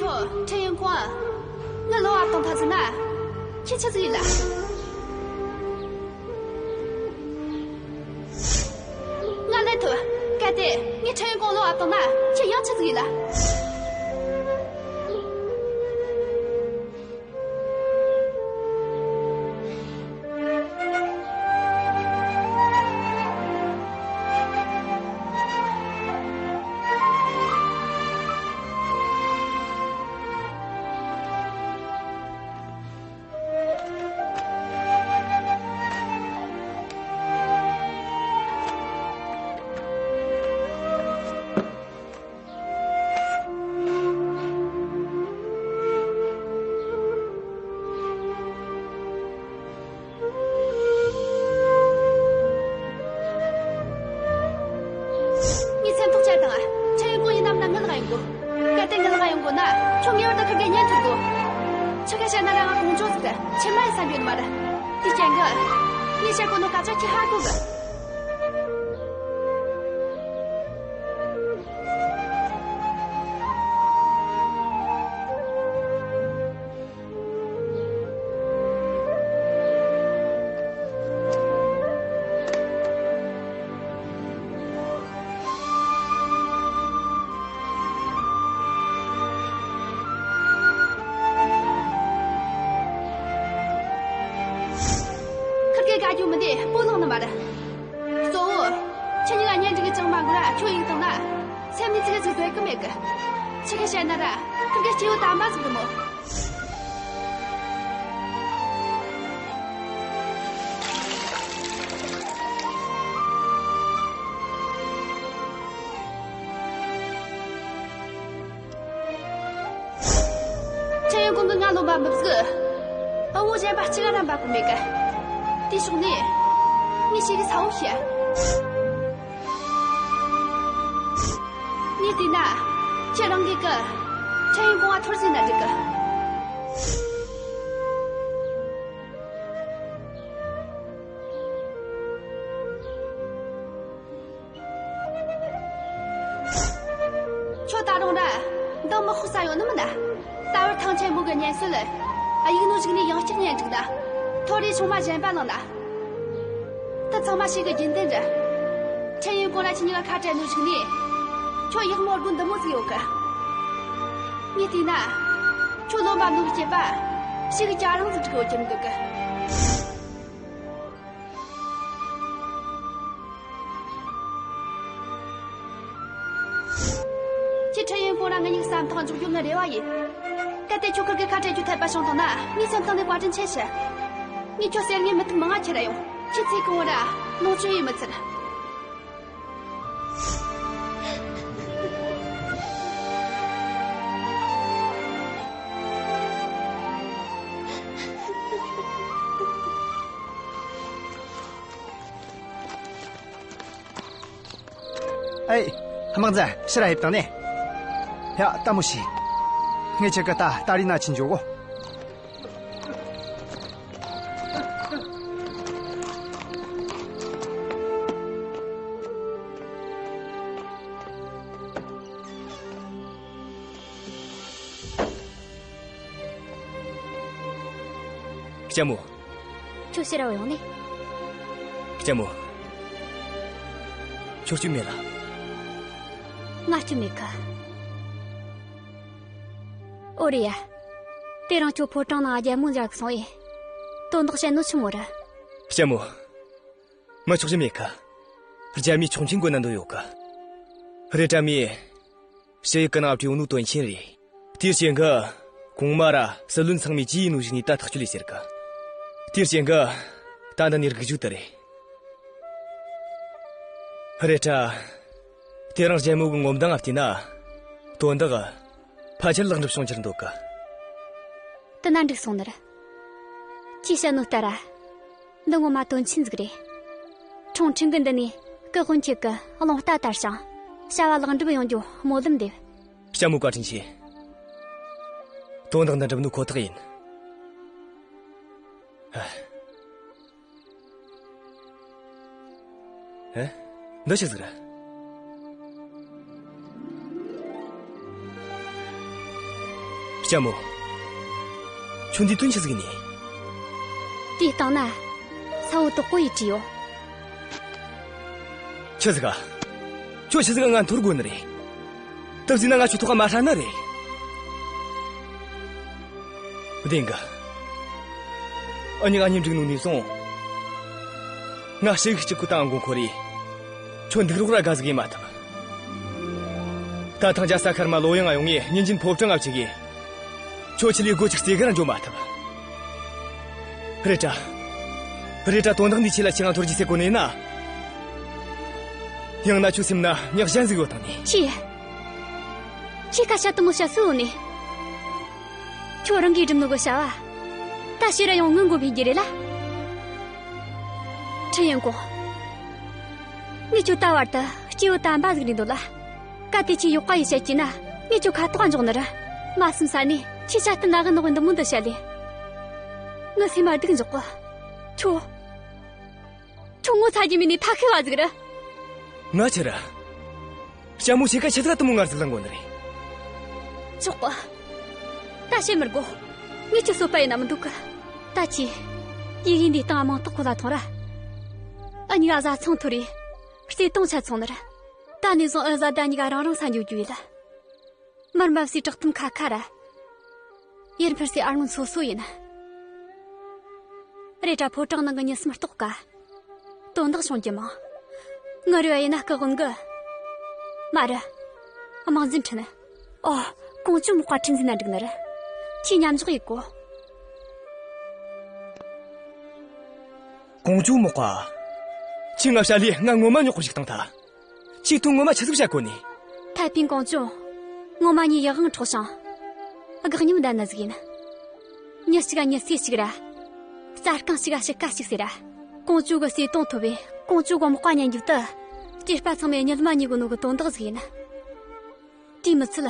ཁྱོད་ཁྲེན་ཡོན་ཀོང་ང་ལོག་བཏང་ཐལ་ཟེར་ན་ཁྱོས་ཆི་ཟིག་ཡེད་ལ། ང་ལན་ཐོབ། གལ་ཏེ་ངས་ཁྲེན་ཡོན་ཀོང་ལོག་བཏང་ན་ཁྱོས་ཡང་ཆི་ཟིག་ཡེད་ལ། ངས་སེམས་ཐག་བཅད་བཏང་ཨ། ཁྲེན་ཡོན་ཀོང་ཡིན་ནམ་ན་ངའི་ལག་ཡོང་གོ། གལ་ཏེ་ངའི་ལག་ཡོང་གོ་ན་ཁྱོད་ངེས་པར་དུ་ཁིར་གེ་ཉན་ཐུབ་དགོ། ཆི་ག་བཤད་ན་ར་ང་གོང་ཇོ་ཟིག་རེད། ཁྱོས་མ་ཡེད་ས་འཇོན་མ་རེད། དེའི་རྐྱེན་གིས་ངས་བཤད་གོ་ནོ་སྐད་ཆ་ཁྱོས་ཧ་གོ་གི། ཁིར་གེ་དགའ་རྒྱུ་མིན་ནས་སྤོ་ལངས་ནི་མ་རེད། གཙོ་བོ། ཁྱེད་གཉིས་ཀ་གཉེན་སྒྲིག་གི་ཅང་མ་འགོར་ར་ཁྱོད་ཡིག་བཏང་ན། སེམས་ནས་ཙི་གེ་ཟིག་འདོད་གི་མེད་གི། ཆི་གི་བཤད་ན་ར་ཁིར་གེ་སྐྱེས་བུ་དམ་པ་ཟིག་རེད་མོ། ཁྲེན་ཡོན་ཀོང་གིས་ང་བློ་མ་འབབ་ཟིག། དབང་བོ་གཞན་པ་གཅིག་ར་འབབ་གི་མེད་གི། དེའི་ཕྱོགས་ནས་ངས་ཞེ་གི་ཚ་བོ་བྱས། ངས་བལྟས་ན་ཁྱེད་རང་གིས་གི་ཁྲེན་ཡོན་ཀོང་ང་ཐོར་ཟིན་ན་འགྲིག་གི། ཁྱོད་ད་རུང་ར་འདང་མི་ཁོག་ས་ཡོད་ནི་མིན་ན། ད་བར་ཐང་ཆེན་མོ་གི་གཉེན་སྲོལ། གཡུག་ནོ་ཞིག་ནས་ཡང་བསྐྱར་གཉེན་སྒྲིག་ན། ཐོ་རེ་ཆུང་མ་གཞན་པ་བླངས་ན། ད་ཚང་མ་ཞིག་གི་རྒྱུན་ལྡན་རེད། ཁྲེན་ཡོན་ཀོང་ར་ཁྱེད་གཉིས་ཀ་ཁ་བྲལ་ནོ་ཞིག་ནས། ཁྱོད་ཡག་མོ་དགོས་འདི་མོ་ཟིག་ཡོད་གི། ངས་བལྟས་ན། ཁྱོད་བློ་མ་ནོར་གི་སྐྱེས་པ་ཞིག་གི་ཅ་རང་ཟིག་འགྲིག་གི་ཡོད་ཀྱི་མི་འདུག་གི། ཁྱེད་ཁྲེན་ཡོན་ཀོང་ར་ང་གཉིས་བསམ་ཐག་འཇོག་རྒྱུ་ངའི་རེ་བ་ཡིན། གལ་ཏེ་ཁྱོད་ཁིར་གེ་ཁ་བྲལ་རྒྱུ་འཐད་པ་བྱུང་བཏང་ན་ངས་སེམས་གཏིང་ནས་བཀའ་དྲིན་ཆེ་ཞུ། ངས་ཁྱོད་ཟེར་ངེས་མི་ཐུབ་མང་ང་ཁྱེར་ར་ཡོང་། ཁྱེད་ཚེ་གང་བོ་ར་ལོངས་སྤྱོད་ཡེད་མི་ཚར། ཨེ། དམག་མཛད་ཕྱིར་ར་ཕེབས་བཏང་ནས། ཡ། ལྟད་མོ་བྱོས། ངས་ཁྱེད་ཀ་ད་ཏཱ་རི་ན་ཆིན་འཇོག་གོ། ལྕམ་མོ། ཁྱོད་ཕྱིར་ར་ཡོང་ནས། ལྕམ་མོ། ཁྱོད་སྐྱོན་མེད་ལ། ང་སྐྱོན་མེད་གི། ཨོ་རེད་ཡ། དེ་རིང་ཁྱོད་ཕོ་བྲང་ནང་རྒྱལ་མོ་མཇལ་གི་སོང་ཨེ། དོན་དག་བཤད་ནོ་ཆི་མོ་རེད། ལྕམ་མོ། མི་ཆོག་རྒྱུ་མེད་ཀི། རྒྱལ་མོས་ཆོག་མཆན་འགོད་ན་འདོད་ཡོད་ཀི། རེད་དྲ་མོས་ཞུ་ཡིག་གི་ནང་བྲིས་ཡོད་ནོ་དོན་ཆེན་རེད། དེའི་རྐྱེན་གི་གོང་མ་ར་སྲིད་བློན་ཚང་མས་ཅི་ཡིན་ནོ་ཞིག་ནས་ད་ཐག་གཅོད་ལས་ཟེར་གི། དེའི་རྐྱེན་གི་ད་འདི་ནས་རིག་རྒྱུ་དེ་རེད། རེད་དྲ། དེ་རིང་རྒྱལ་མོ་གི་ངོ་མདངས་ང་བལྟས་ན། དོན་དག་ཕལ་ཆེར་ལེགས་འགྲུབ་བྱུང་ཆེར་འདོད་གི། དེ་ན་འགྲིག་སོང་ནི་རེད། ཅི་བཤད་ནོ་ལྟར་ར། འདི་ངོ་མ་དོན་ཆེན་ཟིག་རེད། ཁྲུང་ཁྲུང་གི་འདི་ནས་སྐུ་དཔོན་ཁྱེད་ཀྱི་རླུང་རྟ་དར་ཞིང་བྱ་བ་ལེགས་འགྲུབ་ཡོང་རྒྱུ་སྨོན་ལམ་འདེབས། ལྕམ་མོ་བཀའ་དྲིན་ཆེ། དོན་དག་འདི་འགྲུབ་ནོ་ཁོ་ཐག་ཡིན། ཨ། ཨེ། འདི་ཆི་ཟིག་རེད། ལྕམ་མོ། ཁྱོད་འདི་དོན་ཆི་ཟིག་ཡིན་ནི། དེའི་སྟེང་ན་ས་བོན་དོག་པོ་ཡིས་བྲིས་ཡོད། ཆི་ཟིག་ག་ཁྱོད་ཆི་ཟིག་ག་ང་འཐོར་དགོས་ནི་རེད། དེ་བཟོས་ན་ང་ཁྱོད་ཐོག་ག་མ་ཧྲ་ནི་རེད། བདེན་གི། འུ་གཉིས་ཀ་གཉེན་སྒྲིག་ནོ་ནས་བཟུང་། ང་ཞེ་གི་གཅིག་གི་དང་མགོ་འཁོར་རེ། ཁྱོད་འདུག་རོགས་ར་དགའ་ཟིག་ཡེ་མ་ཐུབ། ད་ཐེངས་རྒྱལ་ས་མཁར་མ་ལོ་ཡང་ང་ཡོང་ངས་ཉིན་རྒྱུན་ཕོ་བྲང་ང་བཅུག་གེ། ཁྱོད་ཆི་ལས་སྒོ་ཅིག་རྩེ་གི་ར་འགྱོ་མ་ཐུབ། རེད་དྲ། རེད་དྲ། དོན་དག་འདི་ཆེ་ལ་ཁྱོས་ང་འཐོར་རྒྱུ་ཟེར་གོ་ནི་ཡིན་ན། ཡང་ན་ཁྱོའི་སེམས་ན་མྱི་གཞན་ཟིག་ཡོད་དང་ནི། ཁྱོས། ཁྱོས་སྐད་ཆ་དེ་མོ་བཤད་སྲོལ་ཡོད་ནི། ཁྱོད་རང་གིས་སྒྲུབ་ནོ་གི་བྱ་བ། ད་ཕྱིར་ར་ཡང་ངའི་མགོ་འཕེན་རྒྱུ་རེད་ལ། ཁྲིན་ཡོན་ཀོང་། ངས་ཁྱོད་ད་བར་དུ་སྐྱེས་བུ་དམ་པ་ཟིག་རེད་འདོད་ལ། གལ་ཏེ་ཁྱོས་ཡག་པ་ཡེ་བཤད་ཀྱིས་ན། ངས་ཁྱོད་ཁ་ཐོག་འཇོག་ནི་རེད། མ་བསམ་ས་ནས་ཁྱོས་ཆ་རྟེན་ན་གི་ནག་པོ་འདི་མོ་འདི་བཤད་ལེ། ངའི་སེམས་མ་སྡུག་འཇོག་གི། ཁྱོད། ཁྱོད་ངོ་ཚ་རྒྱུ་མིན་ནི་ཐ་ཤལ་བ་ཟིག་རེད། ང་ཆི་རེད། ལྕམ་མོ་ཁྱེད་ཀ་ཆི་ཟིག་ག་དེ་མོ་ངར་ཟིག་ལངས་གོ་ནི་རེད། ཆོག་གི། ད་བཤད་མི་དགོས། ངས་ཁྱོད་གསོད་པ་ཡེ་ན་མི་འདོད་གི། ད་ཁྱོས། ཡི་གེ་འདིའི་སྟེང་མིང་ཐོ་གོ་ལ་ཐོངས་ར། འུ་གཉིས་ཀ་བཟའ་ཚང་འཐོར་རེ། བརྩེ་དུང་ཆད་སོང་ནི་རེད། ད་ནས་བཟུང་འུ་བཟའ་ཟླ་གཉིས་ཀ་རང་རང་ས་འགྱོ་རྒྱུ་ཡིན་ལ། མར་མ་བསྲེས་བྲག་ཐུམ་ཁ་ཁ་ར། ཡར་འཕུར་སའི་ཨ་སྔོན་སོ་སོ་ཡིན། རེད་དྲ། ཕོ་བྲང་ནང་གི་མྱི་སེམས་རྟོགས་དཀའ། དོན་དག་བྱུང་རྒྱུ་མང་། ངའི་རེ་བ་ཡིན་ན་སྐུ་དབང་གིས། མ་རེད། དམག་འཛིན་ཁྲིན། ཨོ། ཀོང་ཇོ་མག་པ་ཁྲིན་འཛིན་ན་འགྲིག་ནི་རེད། ཁྱོས་མཉམ་འཇོག་ཡེད་དགོས། ཀོང་ཇོ་མག་པ། ཁྱོས་ང་བཤད་ལས་ང་ངོ་མ་རྙོག་པར་ཞིག་བཏང་ཐལ། ཁྱོས་དོན་ངོ་མ་ཆི་ཟིག་བཤད་གོ་ནི། ཐའེ་པིན་ཀོང་ཇོ། ངོ་མ་ངའི་ཡིད་དབང་འཕྲོག་ཞིང་། དགག་ཉམས་ལྡན་ནི་ཟིག་ཡིན། མྱི་གཅིག་ག་མྱི་ཚེ་གཅིག་ར། རྩྭ་རྐང་གཅིག་ག་ཕྱུ་རྐ་གཅིག་ཟེར་ར། ཀོང་ཇོ་གི་བརྩེ་དུང་ཐོབ་པས་ཀོང་ཇོ་གི་མག་པ་ཉན་རྒྱུ་དེ། སྐྱེས་པ་ཚང་མས་གཉིད་མ་ཉལ་གོ་ནོ་གི་དོན་དག་ཟིག་ཡིན། དེས་མི་ཚད།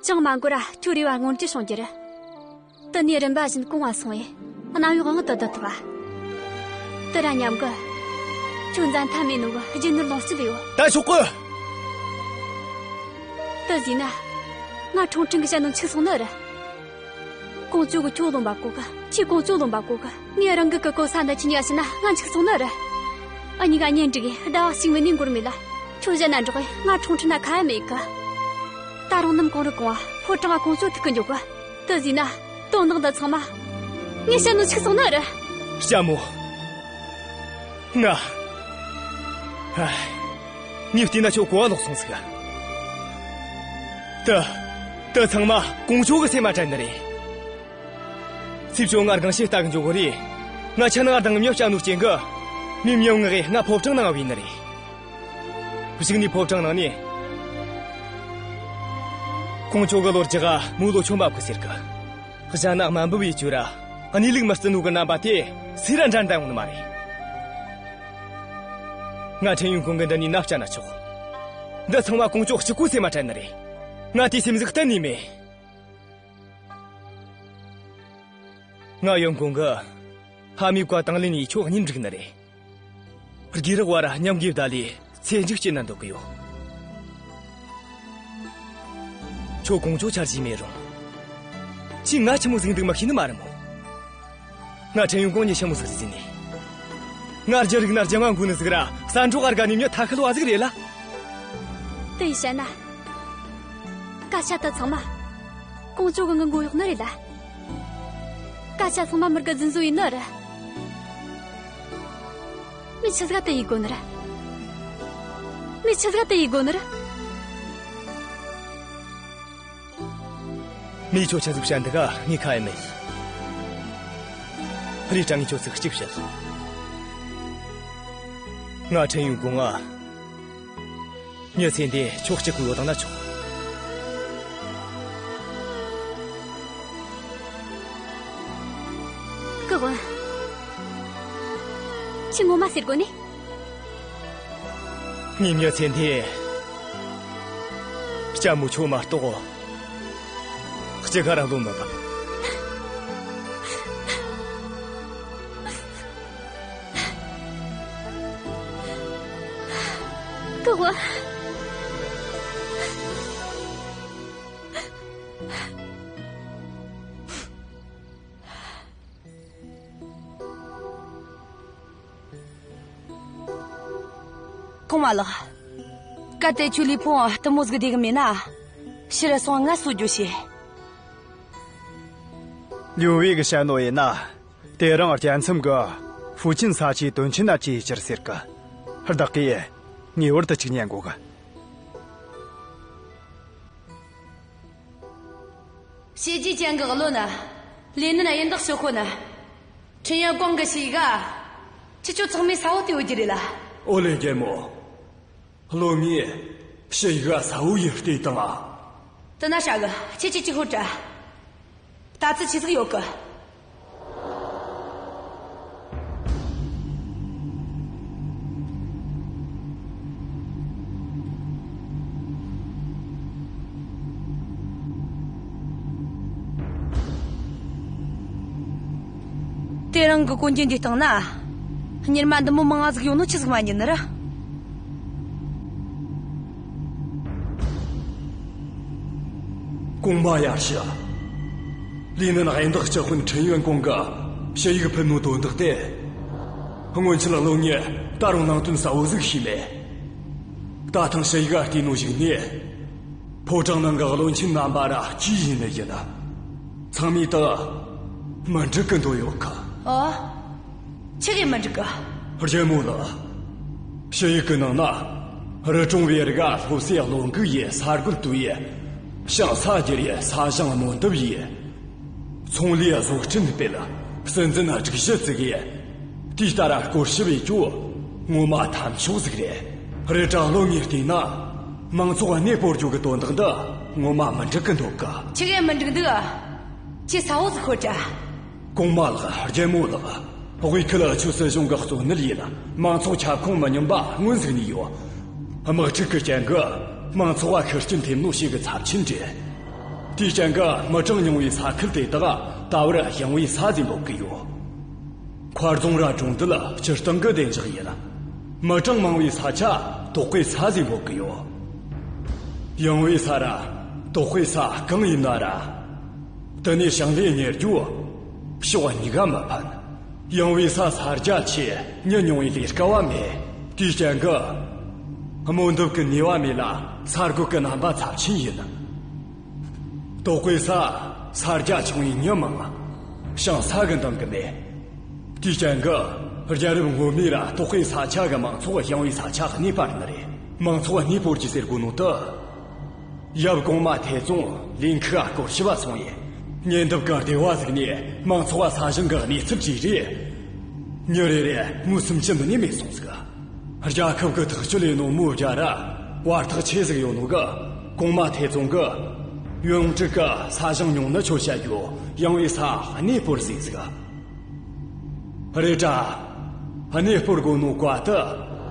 ཅང་མ་འགོར་ར་ཁྱོད་རེ་བ་མངོན་འགྱུར་བྱུང་རྒྱུ་རེད། དེ་ནས་རིམ་པ་བཞིན་གོང་བ་སོང་བས་གནམ་འོག་དབང་དུ་བསྡུ་ཐུབ་པ། དེ་ར་མཉམ་གི། ཁྱོད་འཛད་མཐའ་མེད་ནོ་གི་རྒྱུ་ནོར་ལོངས་སྤྱོད་ཡོད། ད་ཆོག་གི། དེ་ཟེར་ན། ང་ཁྲུང་ཁྲུང་གིས་བཤད་ནོ་འཆུག་སོང་ནི་རེད། ཀོང་ཇོ་གིས་ཁྱོད་རློམ་པ་གོ་གི། ཁྱོས་ཀོང་ཇོ་རློམ་པ་གོ་གི། ངས་རང་གི་གི་གོ་ས་འདི་ཁྱོད་གཉིས་ཀ་བྱིན་ན་ང་འཆུག་སོང་ནི་རེད། འུ་གཉིས་ཀ་གཉེན་སྒྲིག་གི་ཟླ་བ་གཅིག་མིན་ནས་འགོར་མེད་ལ། ཁྱོད་གཞན་ན་འགྲོགས་གི། ང་ཁྲུང་ཁྲུང་ན་ཁ་ཡ་མེད་གི། ད་རུང་ནམ་གུང་རུ་གོང་བ་ཕོ་བྲང་ང་ཀོང་ཇོ་ཐུག་གི་འགྱོ་གི། དེ་ཟེར་ན། དོན་དག་འདི་ཚང་མ། ངས་བཤད་ནོ་འཆུག་སོང་ནི་རེད། ལྕམ་མོ། ང་། ཨ། ངས་བལྟས་ན་ཁྱོད་གོ་བ་ལོག་སོང་ཟིག། དེ། དེ་ཚང་མ་ཀོང་ཇོ་གི་སེམས་མ་དྲན་ནི་རེད། ཚེས་བཅོ་ལྔ་རྒང་ཤེད་ལྟ་གི་འགྱོ་གི་རེད། ང་ཆ་ནང་ང་སྡང་མྱི་བྱ་ནོ་རྐྱེན་གི། མི་མྱི་ངག་གིས་ང་ཕོ་བྲང་ནང་ང་བོས་ནི་རེད། གཞུག་ནས་ཕོ་བྲང་ནང་ནས། ཀོང་ཇོ་གི་ལོ་རྒྱུས་ག་མོའི་ལོ་ཆུང་བབ་གི་ཟེར་གི། གཞན་ན་དམའ་འབེབས་ཡེད་རྒྱུ་ར། གནས་ལུགས་མི་བརྩི་ནོ་གི་རྣམ་པ་དེ་སུས་ར་འགྲན་ཟླ་ཡོང་ནི་མ་རེད། ང་ཁྲེན་ཡོན་ཀོང་གི་འདི་ནས་མནའ་བསྐྱལ་ན་ཆོག། འདི་ཚང་མ་ཀོང་ཇོ་གཅིག་པོའི་སེམས་མ་དྲན་ནི་རེད། ང་དེའི་སེམས་ཟིག་གཏན་ནས་མེད། ང་ཡོན་ཀོང་གིས་ཕ་མའི་བཀའ་དང་ལེན་ནས་ཁྱོད་གཉེན་སྒྲིག་ནི་རེད། དགེ་རགས་བར་མཉམ་གི་བསྡད་ལས་ཚེ་མཇུག་སྐྱེལ་ན་འདོད་གི་ཡོད། ཁྱོད་ཀོང་ཇོ་ཆ་རྒྱུས་མེད་རུང་། ཁྱོས་ང་ཆི་མོ་ཟིག་འདུག་མི་ཤེས་ནི་མ་རེད་མོ། ང་ཁྲེན་ཡོན་ཀོང་མྱི་ཆི་མོ་ཟིག་རེད་ཟེར་ནས། ང་རྒྱུ་རིག་ན་རྒྱུ་མ་འགུལ་ནི་ཟིག་ར། ས་འབྲོག་ག་དགའ་ནི་མྱི་ཐ་ཤལ་བ་ཟིག་རེད་ལ། དེ་ཡིས་བཤད་ན། སྐད་ཆ་དེ་ཚང་མ་ཀོང་ཇོ་གིས་ངའི་མགོ་གཡོགས་ནི་རེད་ལ། སྐད་ཆ་ཚང་མ་མོ་གི་རྫུན་བཟོ་ཡིན་ནི་རེད། མོས་ཆི་ཟིག་ག་དེ་ཡེད་དགོས་ནི་རེད། མོས་ཆི་ཟིག་ག་དེ་ཡེད་དགོས་ནི་རེད། མོས་ཁྱོད་ཆི་ཟིག་བཤད་འདུག་ག་ངས་ཁ་ཡེ་མེད། རེད་དྲ་ངས་ཁྱོད་ཚིག་གཅིག་བཤད། ང་ཁྲེན་ཡོན་ཀོང་ང་། མྱི་ཚེ་འདི་ཁྱོད་གཅིག་གིས་ཡོད་བཏང་ན་ཆོག། སྐུ་དབོན། ཁྱོས་ངོ་མ་ཟེར་གོ་ནི། ངའི་མྱི་ཚེ་འདི། ལྕམ་མོ་ཁྱོད་མ་གཏོགས། གཅིག་ག་ར་བློ་མི་འབབ། སྐུ་དབོན། གོང་མ་ལགས། གལ་ཏེ་ཁྱོད་ལུས་ཕུང་དེ་མོ་ཟིག་བདེ་གི་མེད་ན། ཕྱིར་སོང་ངལ་གསོ་རྒྱུ་བྱོས། ལིའུ་ཝེ་གིས་བཤད་ནོ་ཡིན་ན། དེ་རིང་རྒྱལ་མཚམས་གི་ཧྥུ་ཅན་ས་ཆའི་དོན་ཆེན་ན་ཅིག་ཡེད་རྒྱུར་ཟེར་གི། བདག་གིས་ངེས་པར་དུ་ཅིག་ཉན་དགོས་གི། བྱས་རྗེས་ཅན་གྱི་བློན། ལི་ནན་གཡུལ་འགག་ཞུ་ཁོ་ན། ཁྲིན་ཡོན་ཀོང་གི་ཞིག་ག་ཁྱེད་ཆོ་ཚང་མས་གསལ་བོ་བལྟས་ཡོད་རྒྱུ་རེད་ལ། ཨོ་ལེ་རྒྱལ་མོ། བློན་ངས་ཞིག་ག་གསལ་བོ་ཡེ་བལྟས་བཏང་ཨ། དེ་ན་ཧྲ་གི། ཁྱེད་ཀྱིས་ཅིག་ཤོད་དྲ། ད་ཚིག་ཆི་ཟིག་ཡོད་གི། དེ་རིང་གི་གོན་རྒྱུ་འདི་སྟེང་ན། གཉེར་མ་འདི་མོ་མང་ང་ཟིག་ཡོང་ནོ་ཆི་ཟིག་མ་ཉན་ནི་ར། གོང་མ་ཡར་ཞུ། ལི་ནན་གཡུལ་འགག་སྤྱི་དཔོན་ཁྲིན་ཡོན་ཀོང་གིས་ཞུ་ཡིག་ཕུལ་ནོ་དོན་དག་དེ། སྔོན་ཆད་བློན་ངས་ད་རུང་ནང་དོན་གསལ་བོ་ཟིག་ཤེས་མེད། ད་ཐེངས་ཞུ་ཡིག་ག་བལྟས་ནོ་གཞུག་ནས། ཕོ་བྲང་ནང་གི་བློན་ཆེན་རྣམ་པ་ར་ཅི་ཡིན་ནི་ཡིན། ཚང་མས་ད་མི་འགྲིག་གི་འདོད་ཡོད་གི། ཨོ། ཆི་གི་མི་འགྲིག་གི། རྒྱལ་མོ་ལགས། ཞུ་ཡིག་གི་ནང་ན། རི་གྲོང་བའི་རིགས་སློབ་གསོའི་བློ་འགུག་ཡེ། ས་རྒོད་བཏོད་ཡེ། ཞིང་ས་བསྒྱུར་ཡེ། ས་ཞིང་རྨོ་འདེབས་ཡེ། ཚོང་ལས་བཟོ་སྐྲུན་སྤེལ། སྲིད་འཛིན་སྒྲིག་གཞི་བཙུགས་ཡེ། དེ་ལྟར་སྐོར་ཞིབ་ཡེ་རྒྱུ་ངོ་མ་ཐབས་མཆོག་ཟིག་རེད། རེད་དྲ་བློན་ངས་བལྟས་ན། མང་ཚོགས་གནས་སྤོར་རྒྱུ་གི་དོན་དག་འདི་ངོ་མ་མི་འགྲིག་གི་འདུག་གི། ཆི་གི་མི་འགྲིག་འདུག། ཁྱོས་གསལ་བོ་ཟིག་ཤོད་དྲ། གོང་མ་ལགས། རྒྱལ་མོ་ལགས། དབུས་ཁུལ་ཆོས་སྲིད་གཞུང་གི་གཙོ་གནད་ཡིན། མང་ཚོགས་ཁྱབ་ཁོངས་མི་མཉམ་པ་མངོན་གཟིགས་ནས་ཡོད། དམག་འཁྲུག་གི་རྐྱེན་གྱིས་མང་ཚོགས་ལ་ཤི་རྐྱེན་ཐེབས་ནོ་ཞེ་གི་ཚབས་ཆེན་རེད། དེའི་རྐྱེན་གྱིས་མི་གྲངས་ཉུང་བའི་ས་ཁུལ་དེ་དག་ད་བར་ཞིང་བའི་ས་ཟིག་འབོད་གི་ཡོད། མཁར་རྫོང་ར་གྲོང་རྡལ་སྤྱིར་བཏང་གི་བདེ་འཇགས་ཡིན། མི་གྲངས་མང་བའི་ས་ཆ་དོག་པའི་ས་ཟིག་འབོད་གི་ཡོད། ཡངས་བའི་ས་ར་དོག་པའི་ས་གང་ཡིན་ན་ར། དེ་ནས་ཞིང་ལས་གཉེར་རྒྱུ་ཕྱོགས་གཉིས་ཀ་མི་ཕན། ཡངས་བའི་ས་ས་རྒྱ་ཆེ། མྱི་ཉུང་བའི་ལས་ཀ་བ་མེད། དེའི་རྐྱེན་གྱིས་རྨོ་འདེབས་ཀྱི་ནུས་པ་མེད་ལ་ས་རྒོད་ཀྱི་རྣམ་པ་ཚབས་ཆེན་ཡིན། དོག་པའི་ས་ས་རྒྱ་ཆུང་བའི་མྱི་མང་། ཞིང་ས་གི་འདང་གི་མེད། དེའི་རྐྱེན་གྱིས་རྒྱལ་རབས་སྔོན་མའི་ར་དོག་པའི་ས་ཆ་གི་མང་ཚོགས་ཡངས་བའི་ས་ཆ་གནས་སྤར་ནི་རེད། མང་ཚོགས་གནས་སྤོར་རྒྱུ་ཟེར་གོ་ནོ་དེ། ཡབ་གོང་མ་ཐའེ་ཙུང་ལིན་ཁི་ག་སྐོར་ཞིབ་བ་སོང་ཡེ། ཉེ་འདབས་གི་སྡེ་བ་ཟིག་ནས་མང་ཚོགས་ས་ཞིང་གི་གནས་ཚུལ་དྲིས་རེ། མྱི་རེ་རེ་མོ་སུམ་ཅུ་མིན་ནས་མེད་སོང་ཟིག། རྒྱལ་ཁབ་གི་ཐག་གཅོད་ལས་ནོ་མོ་བརྒྱ་ར་བར་ཐག་ཆེ་ཟིག་ཡོད་ནོ་གི། གོང་མ་ཐའེ་ཙུང་གིས་ཡོན་ཀྲིག་གི་ས་ཞིང་ཉུང་ནི་ཆོད་བྱ་རྒྱུ་ཡངས་བའི་ས་གནས་སྤོར་ཟིག་ཟིག། རེད་དྲ། གནས་སྤོར་དགོས་ནོ་བཀའ་དེ་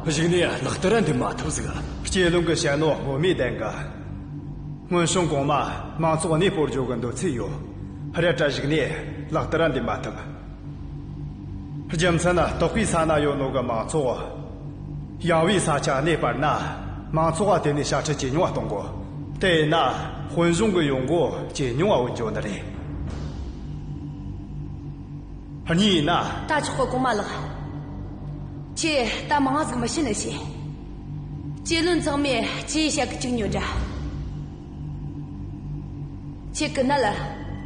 གཞུག་ནས་ལག་བསྟར་འདེབས་མ་ཐུབ་ཟིག། སྐྱེ་བློན་གི་བཤད་ནོ་ངོ་མས་བདེན་གི། སྔོན་བྱུང་གོང་མ་མང་ཚོགས་གནས་སྤོར་རྒྱུ་གི་འདོད་ཚུལ་ཡོད། རེད་དྲ་གཞུག་ནས་ལག་བསྟར་འདེབས་མ་ཐུབ། རྒྱུ་མཚན་ནི་དོག་པའི་ས་ན་ཡོད་ནོ་གི་མང་ཚོགས་ཡངས་བའི་ས་ཆ་གནས་སྤར་ན་མང་ཚོགས་ལ་དེ་ནས་ཞ་ཁྲི་ཇེ་ཉུང་བ་གཏོང་དགོས། དེ་ཡིན་ན་དཔོན་གཞུང་གི་ཡོང་སྒོ་ཇེ་ཉུང་བ་འོང་རྒྱུ་ནི་རེད། གཉིས་ཡིན་ན། ད་ཆོག་གི། གོང་མ་ལགས། ཁྱེད་ད་མང་ང་ཟིག་མི་བཤད་ནི་བྱོས། སྐྱེ་བློན་ཚང་མས་ཅི་ཡིས་བཤད་གི་གཅིག་ཉོན་དྲ། ཁྱེད་ཀྱི་ནད་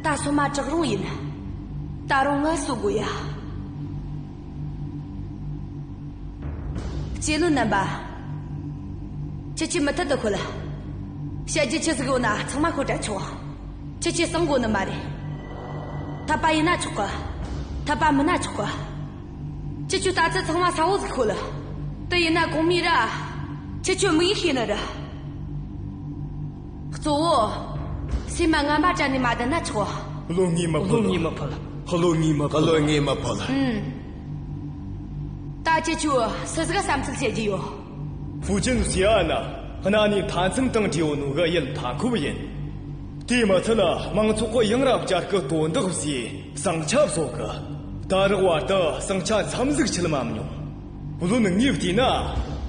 ད་སོ་མ་དྲག་རུང་ཡིན། ད་རུང་ངལ་གསོ་དགོས་ཡ། སྐྱེ་བློན་རྣམ་པ། ཁྱེད་ཀྱིས་མུ་མཐུད་དུ་ཤོད། བཤད་རྒྱུ་ཆི་ཟིག་ཡོད་ན་ཚང་མ་ཤོད་དྲ་ཆོག། ཁྱེད་ཀྱིས་གསང་དགོས་ནི་མ་རེད། འཐད་པ་ཡིན་ན་ཆོག་གི། འཐད་པ་མིན་ན་ཆོག་གི། ཁྱེད་ཀྱིས་ལྟ་ཚུལ་ཚང་མ་གསལ་བོ་ཟིག་ཤོད། དེ་ཡིན་ན་གོང་མའི་ར་ཁྱེད་ཀྱིས་དམིགས་ཡུལ་ཤེས་ནི་རེད། གཙོ་བོ། སེམས་མ་ངན་པ་དྲན་ནས་མ་བསྡད་ན་ཆོག། བློན་ངས་མི་ཕོད། བློན་ངས་མི་ཕོད། བློན་ངས་མི་ཕོད། བློན་ངས་མི་ཕོད། ཨུམ། ད་ཁྱེད་ཀྱིས་སུ་ཟིག་ག་བསམ་ཚུལ་བཤད་རྒྱུ་ཡོད། ཧྥུ་ཅན་སི་ཨ་ན་གནའ་ནས་མཐའ་མཚམས་དང་འབྲེལ་ཡོད་ནོ་གི་ཡུལ་མཐའ་འཁོབ་ཡིན། དེའི་མི་ཚད་མང་ཚོགས་ཀྱིས་ཡང་རབས་བསྐྱར་གི་དོན་དག་བཟོས་ཟིང་ཆ་བཟོ་གི། ད་རག་བར་དུ་ཟིང་ཆ་མཚམས་ཟིག་ཆད་མ་མྱོང་། བློན་ངས་བལྟས་ན་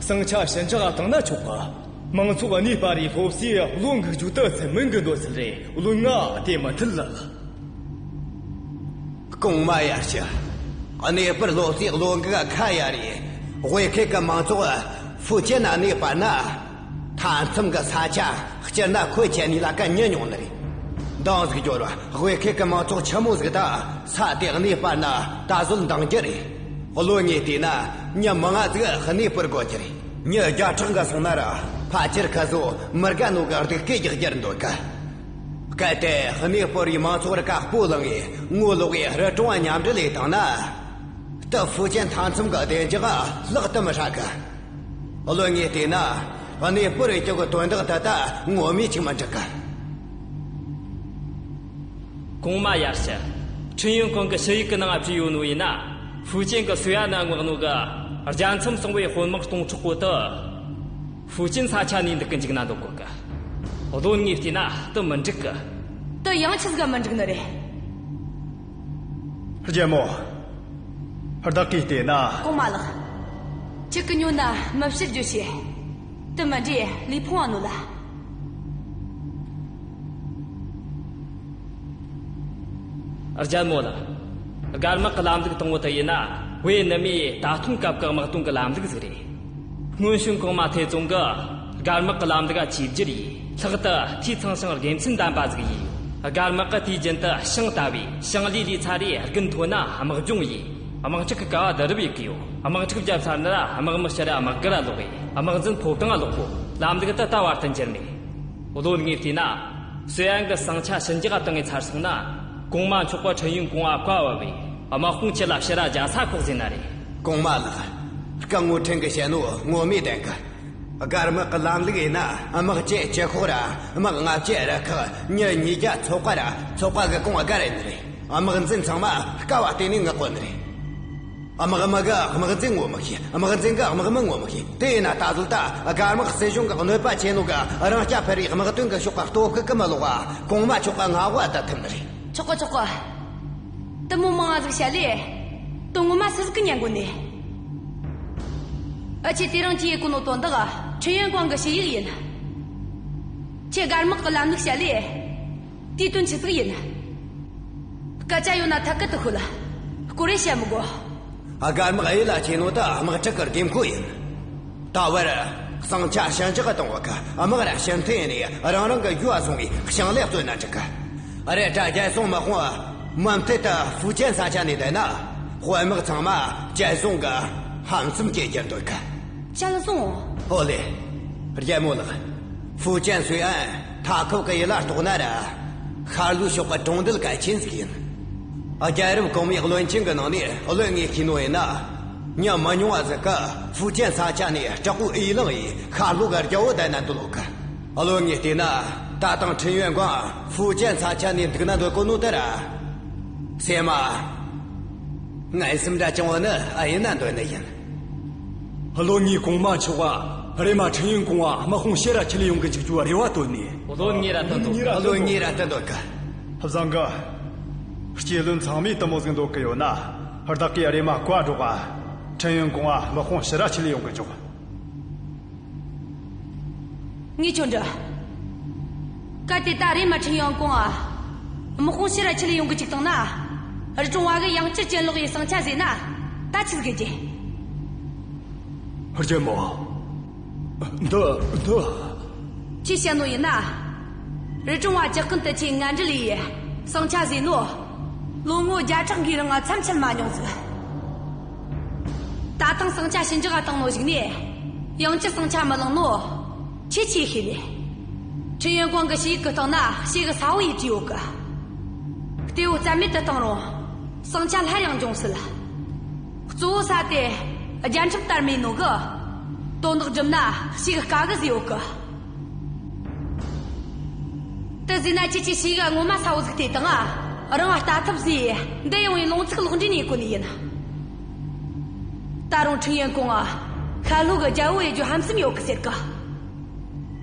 ཟིང་ཆ་ཞི་འཇགས་བཏང་ན་ཆོག་གི། མང་ཚོགས་གནས་སྤར་རེ་སློབ་གསོའི་བློ་འགུག་རྒྱུ་དེ་སྲིད་མོན་གི་འདོད་ཚུལ་རེད། བློན་ང་དེ་མི་མཐུན་ལགས། གོང་མ་ཡར་ཞུ། གནས་སྤར་སློབ་གསོའི་བློ་འགུག་ཁ་ཡ་རེད། དབུས་ཁུལ་གི་མང་ཚོགས་ ཧྥུའུ་ཅན་ན་གནས་པ་ན། མཐའ་མཚམས་གི་ས་ཆ་སྤྱིར་ན་ཁོའི་ཁྱེད་གཉིས་ལ་ཀ་ཉན་མྱོང་ནི་རེད། འདང་ཟིག་རྒྱོབ་ར། དབུས་ཁུལ་གི་མང་ཚོགས་ཆི་མོ་ཟིག་ད་ས་དེ་གནས་པ་ན་ད་གཟོད་འདང་རྒྱུ་རེད། བློན་ངས་བལྟས་ན་མྱི་མང་ང་ཟིག་གནས་སྤོར་དགོས་རྒྱུ་རེད། མྱི་བརྒྱ་ཕྲག་འགའ་སོང་ན་ར་ཕལ་ཆེར་ཁ་ཟོ་མི་དགའ་ནོ་གི་སྡུག་སྐད་རྒྱག་རྒྱུར་འདོད་གི། གལ་ཏེ་གནས་སྤོར་བའི་མང་ཚོགས་ར་ཀ་སྤོ་ལངས་ངས་ངོ་ལོག་གི་རི་གྲོང་བ་མཉམ་འབྲེལ་ལས་བཏང་ན། ད་ཧྥུའུ་ཅན་མཐའ་མཚམས་གི་བདེ་འཇགས་ལག་ཏུ་མི་ཧྲ་གི། བློན་ངས་བལྟས་ན་གནས་སྤོར་རེ་ཅོག་གི་དོན་དག་ད་ད་ངོ་མས་ཅིག་མི་འགྲིག་གི། གོང་མ་ཡར་ཞུ། ཁྲིན་ཡོན་ཀོང་གི་ཞུ་ཡིག་གི་ནང་བྲིས་ཡོད་ནོ་ཡིན་ན། ཧྥུའུ་ཅན་གི་སུའེ་ཨན་ན་མངགས་ནོ་གི་རྒྱལ་མཚམས་སྲུང་བའི་དཔོན་དམག་སྟོང་ཕྲག་པོ་དེ་ཧྥུའུ་ཅན་ས་ཆ་ནས་འདུག་གི་འཇུག་ན་འདོད་གོ་གི། བློན་ངས་བལྟས་ན་དེ་མི་འགྲིག་གི། དེ་ཡང་ཆི་ཟིག་ག་མི་འགྲིག་ནི་རེད། རྒྱལ་མོ། བདག་གིས་བལྟས་ན། གོང་མ་ལགས། ཁྱེད་ཀྱི་ཉོན་ན་མི་བཤད་རྒྱུ་བྱས། དེ་མི་འདྲའི་ལུས་ཕུང་བ་ནོ་ལ། རྒྱལ་མོ་ལགས། སྒར་དམག་གི་ལམ་ལུགས་དང་པོ་དེ་ཡིན་ན། བོད་ནུབ་མིའི་ད་ཐེངས་སྐབས་ཀྱི་དམག་དོན་གྱི་ལམ་ལུགས་ཟིག་རེད། སྔོན་བྱོན་གོང་མ་ཐའེ་ཙུང་གིས་སྒར་དམག་གི་ལམ་ལུགས་ཆིག་བསྒྱུར་ཡས། ལྷག་ཏུ་འཐུས་ཚང་ཞིང་དགེ་མཚན་ལྡན་པ་ཟིག་ཡིན། སྒར་དམག་གིས་དུས་རྒྱུན་དུ་ཞིང་ལྟ་བས། ཞིང་ལས་ལས་ཚར་རེ་དགུན་མཐོ་ན་དམག་སྦྱོང་ཡས། དམག་འཁྲུག་གི་ཀ་བ་བསྡུ་རུབ་ཡེད་གི་ཡོད། དམག་འཁྲུག་བརྒྱབ་ཚར་ན་ར་དམག་མི་ཕྱིར་དམག་སྒར་ལོག་ཡས། དམག་འཛིན་ཕོ་བྲང་ལོག་གོ། ལམ་ལུགས་དེ་ད་བར་དུ་འགྱུར་མེད། བློན་ངས་བལྟས་ན། སུའེ་ཨན་གྱི་ཟིང་ཆ་ཞི་འཇགས་བཏང་ངས་ཚར་སོང་ན། གོང་མ་མཆོག་གིས་ཁྲིན་ཡོན་ཀོང་ང་བཀའ་ཕབ་བས། དམག་དཔུང་ཁྱེད་ལ་ཕྱིར་རྒྱལ་ས་ཁོག་ཟེར་ན་རེད། གོང་མ་ལགས། སྐུ་ངོ་ཁྲིན་གྱིས་བཤད་ནོ་ངོ་མས་བདེན་གི། སྒར་དམག་གི་ལམ་ལུགས་ཡིན་ན། དམག་བཅས་སྤྱི་ཁོག་ར་དམག་ལྔ་བཅས་རུ་ཁག། མྱི་ཉིས་བརྒྱ་ཚོགས་པ་ར་ཚོགས་པ་གི་གོང་བརྒལ་ཡིན་ནི་རེད། དམག་འཛིན་ཚང་མ་སྐབས་བར་བརྟེན་ནས་མངགས་གོ་ནི་རེད། དམག་མི་གིས་དམག་འཛིན་ངོ་མི་ཤེས། དམག་འཛིན་གིས་དམག་མི་ངོ་མི་ཤེས། དེ་ཡིན་ན་ད་གཟོད་ད་སྒར་དམག་སྲིད་གཞུང་གི་གནོད་པ་ཆེ་ནོ་གི་རང་རྐྱ་འཕེར་བའི་དམག་དོན་གི་ཕྱོགས་ག་སྟོབས་ཤུགས་གིས་མི་ལོག་པ། གོང་མ་མཆོག་གི་མངའ་འོག་ད་ཐིམ་ནི་རེད། ཆོག་གི་ཆོག་གི། དེ་མོ་མང་ང་ཟིག་བཤད་ལེ། དོན་ངོ་མ་སུ་ཟིག་གིས་ཉན་དགོས་ནི། ཨ། ཁྱེད་དེ་རིང་གིས་ཡེད་གོ་ནོ་དོན་དག་ཁྲིན་ཡོན་ཀོང་གི་ཞུ་ཡིག་ཡིན། ཁྱེད་སྒར་དམག་གི་ལམ་ལུགས་བཤད་ལེ། དེའི་དོན་ཆི་ཟིག་ཡིན། སྐད་ཆ་ཡོད་ན་ཐད་ཀར་དུ་ཤོད་ལ། སྐོར་རེ་བཤད་མི་དགོས། སྒར་དམག་གཡུལ་ལ་ཁྱེར་ནོ་ད་དམག་འཁྲུག་གི་དགོས་མཁོ་ཡིན། ད་བར་ཟིང་ཆ་ཞི་འཇགས་གཏོང་བ་གི། དམག་ར་ཕྱིར་འཐེན་ནས་རང་རང་གི་ཡུལ་སོང་བའི་ཞིང་ལས་བཙོས་ན་འགྲིག་གི། རེད་དྲ་རྒྱལ་སྲུང་དམག་དཔུང་མུ་མཐུད་དུ་ཧྥུའུ་ཅན་ས་ཆ་ནས་བསྡད་ན། དཔོན་དམག་ཚང་མ་ཅལ་སུང་གི་ཧམ་སེམས་སྐྱེ་རྒྱུར་འདོད་གི། ཅལ་སུང་། ཨོ་ལེ། རྒྱལ་མོ་ལགས། ཧྥུའུ་ཅན་སུའེ་ཨན་མཐའ་འཁོབ་ཀྱི་ཡུལ་ལ་གཏོགས་ན་ར། ཤར་ལྷོའི་ཕྱོགས་ཀྱི་གྲོང་རྡལ་གལ་ཆེན་ཟིག་ཡིན། རྒྱལ་རབས་གོང་མའི་བློན་ཆེན་གྱི་ནང་ནས་བློན་ངས་ཤེས་ནོ་ཡིན་ན། མྱི་མི་ཉུང་བ་ཟིག་གིས་ཧྥུའུ་ཅན་ས་ཆ་ནས་དྲག་པོའི་འོས་བླངས་ཡས་ཤར་ལྷོ་གི་རྒྱལ་པོ་བསྡད་ན་འདོད་ལོ་གི། བློན་ངས་བལྟས་ན་ད་ཐེངས་ཁྲིན་ཡོན་ཀོང་ཧྥུའུ་ཅན་ས་ཆ་ནས་འདུག་ན་འདོད་གོ་ནོ་དེ་ར། སེམས་མ། ངན་སེམས་འདྲ་བཅངས་བ་ནི་ཨེ་ཡིན་ན་འདོད་ནི་ཡིན། བློན་ངས་གོང་མ་མཆོག་ག་རེམ་མ་ཁྲིན་ཡོན་ཀོང་ང་དམག་དཔུང་ཕྱིར་ར་ཁྲིད་ལས་ཡོང་གི་འཇུག་རྒྱུའི་རེ་བ་བཏོན་ནས། བློན་ངས་ར་བཏོན་འདོད། བློན་ངས་ར་བཏོན་འདོད་གི། བཟང་གི། སྐྱེ་བློན་ཚང་མས་དེ་མོ་ཟིག་འདོད་གི་ཡོད་ན། བདག་གིས་རེམ་མ་བཀའ་སྒྲོག་ག་ཁྲིན་ཡོན་ཀོང་ང་དམག་དཔུང་ཕྱིར་ར་ཁྲིད་ལས་ཡོང་གི་འཇུག། ངས་ཁྱོད་འདྲི། གལ་ཏེ་ད་རེམ་མ་ཁྲིན་ཡོན་ཀོང་ང་དམག་དཔུང་ཕྱིར་ར་ཁྲིད་ལས་ཡོང་གི་འཇུག་བཏང་ན། རི་གྲོང་བ་གི་ཡང་བསྐྱར་གྱེན་ལོག་ཡས་ཟིང་ཆ་ཟོས་ན། ད་ཆི་ཟིག་བྱེད་རྒྱུ། རྒྱལ་མོ། འདི། འདི། ཁྱེད་བཤད་ནོ་ཡིན་ན། རི་གྲོང་བ་ཇག་རྐུན་དེ་ཆེ་ངན་འབྲེལ་ཡས་ཟིང་ཆ་ཟོས་ནོ། ལོ་ངོ་བརྒྱ་ཕྲག་འགའི་རིང་མཚམས་ཆད་མ་མྱོང་ཟིག། ད་ཐེངས་ཟིང་ཆ་ཞི་འཇགས་བཏང་ནོ་ཞིག་ནས། ཡང་བསྐྱར་ཟིང་ཆ་མི་ལངས་ནོ། ཁྱེད་ཆོས་ཤེས་ནས། ཁྲིན་ཡོན་ཀོང་གི་ཞུ་ཡིག་གི་སྟེང་ན་ཞེ་གི་གསལ་བོ་ཡས་བྲིས་ཡོད་གི། གཏེ་བོ་རྩ་མེད་དུ་བཏང་རུང་། ཟིང་ཆ་སླར་ཡང་འབྱུང་སྲིད། གཙོ་བོ་ས་དེ་རྒྱལ་ཁྲིམས་ལྟར་མེད་ནོ་གི། དོན་དག་སྒྲུབ་ན་ཞེ་གི་དཀའ་གི་ཟེར་ཡོད་གི། དེ་ཟེར་ན་ཁྱེད་ཀྱིས་ཞེ་གི་ངོ་མ་གསལ་བོ་ཟིག་བལྟས་དང་། རང་ལྟ་ཐབས་ཟེར་འདི་ཡོང་བའི་ལུང་ཚིག་ལོག་འདྲེན་ཡེད་གོ་ནི་ཡིན། ད་རུང་ཁྲིན་ཡོན་ཀོང་ང་ཤར་ལྷོ་གི་རྒྱལ་པོ་ཡེད་རྒྱུ་ཧམ་སེམས་ཡོད་གི་ཟེར་གི།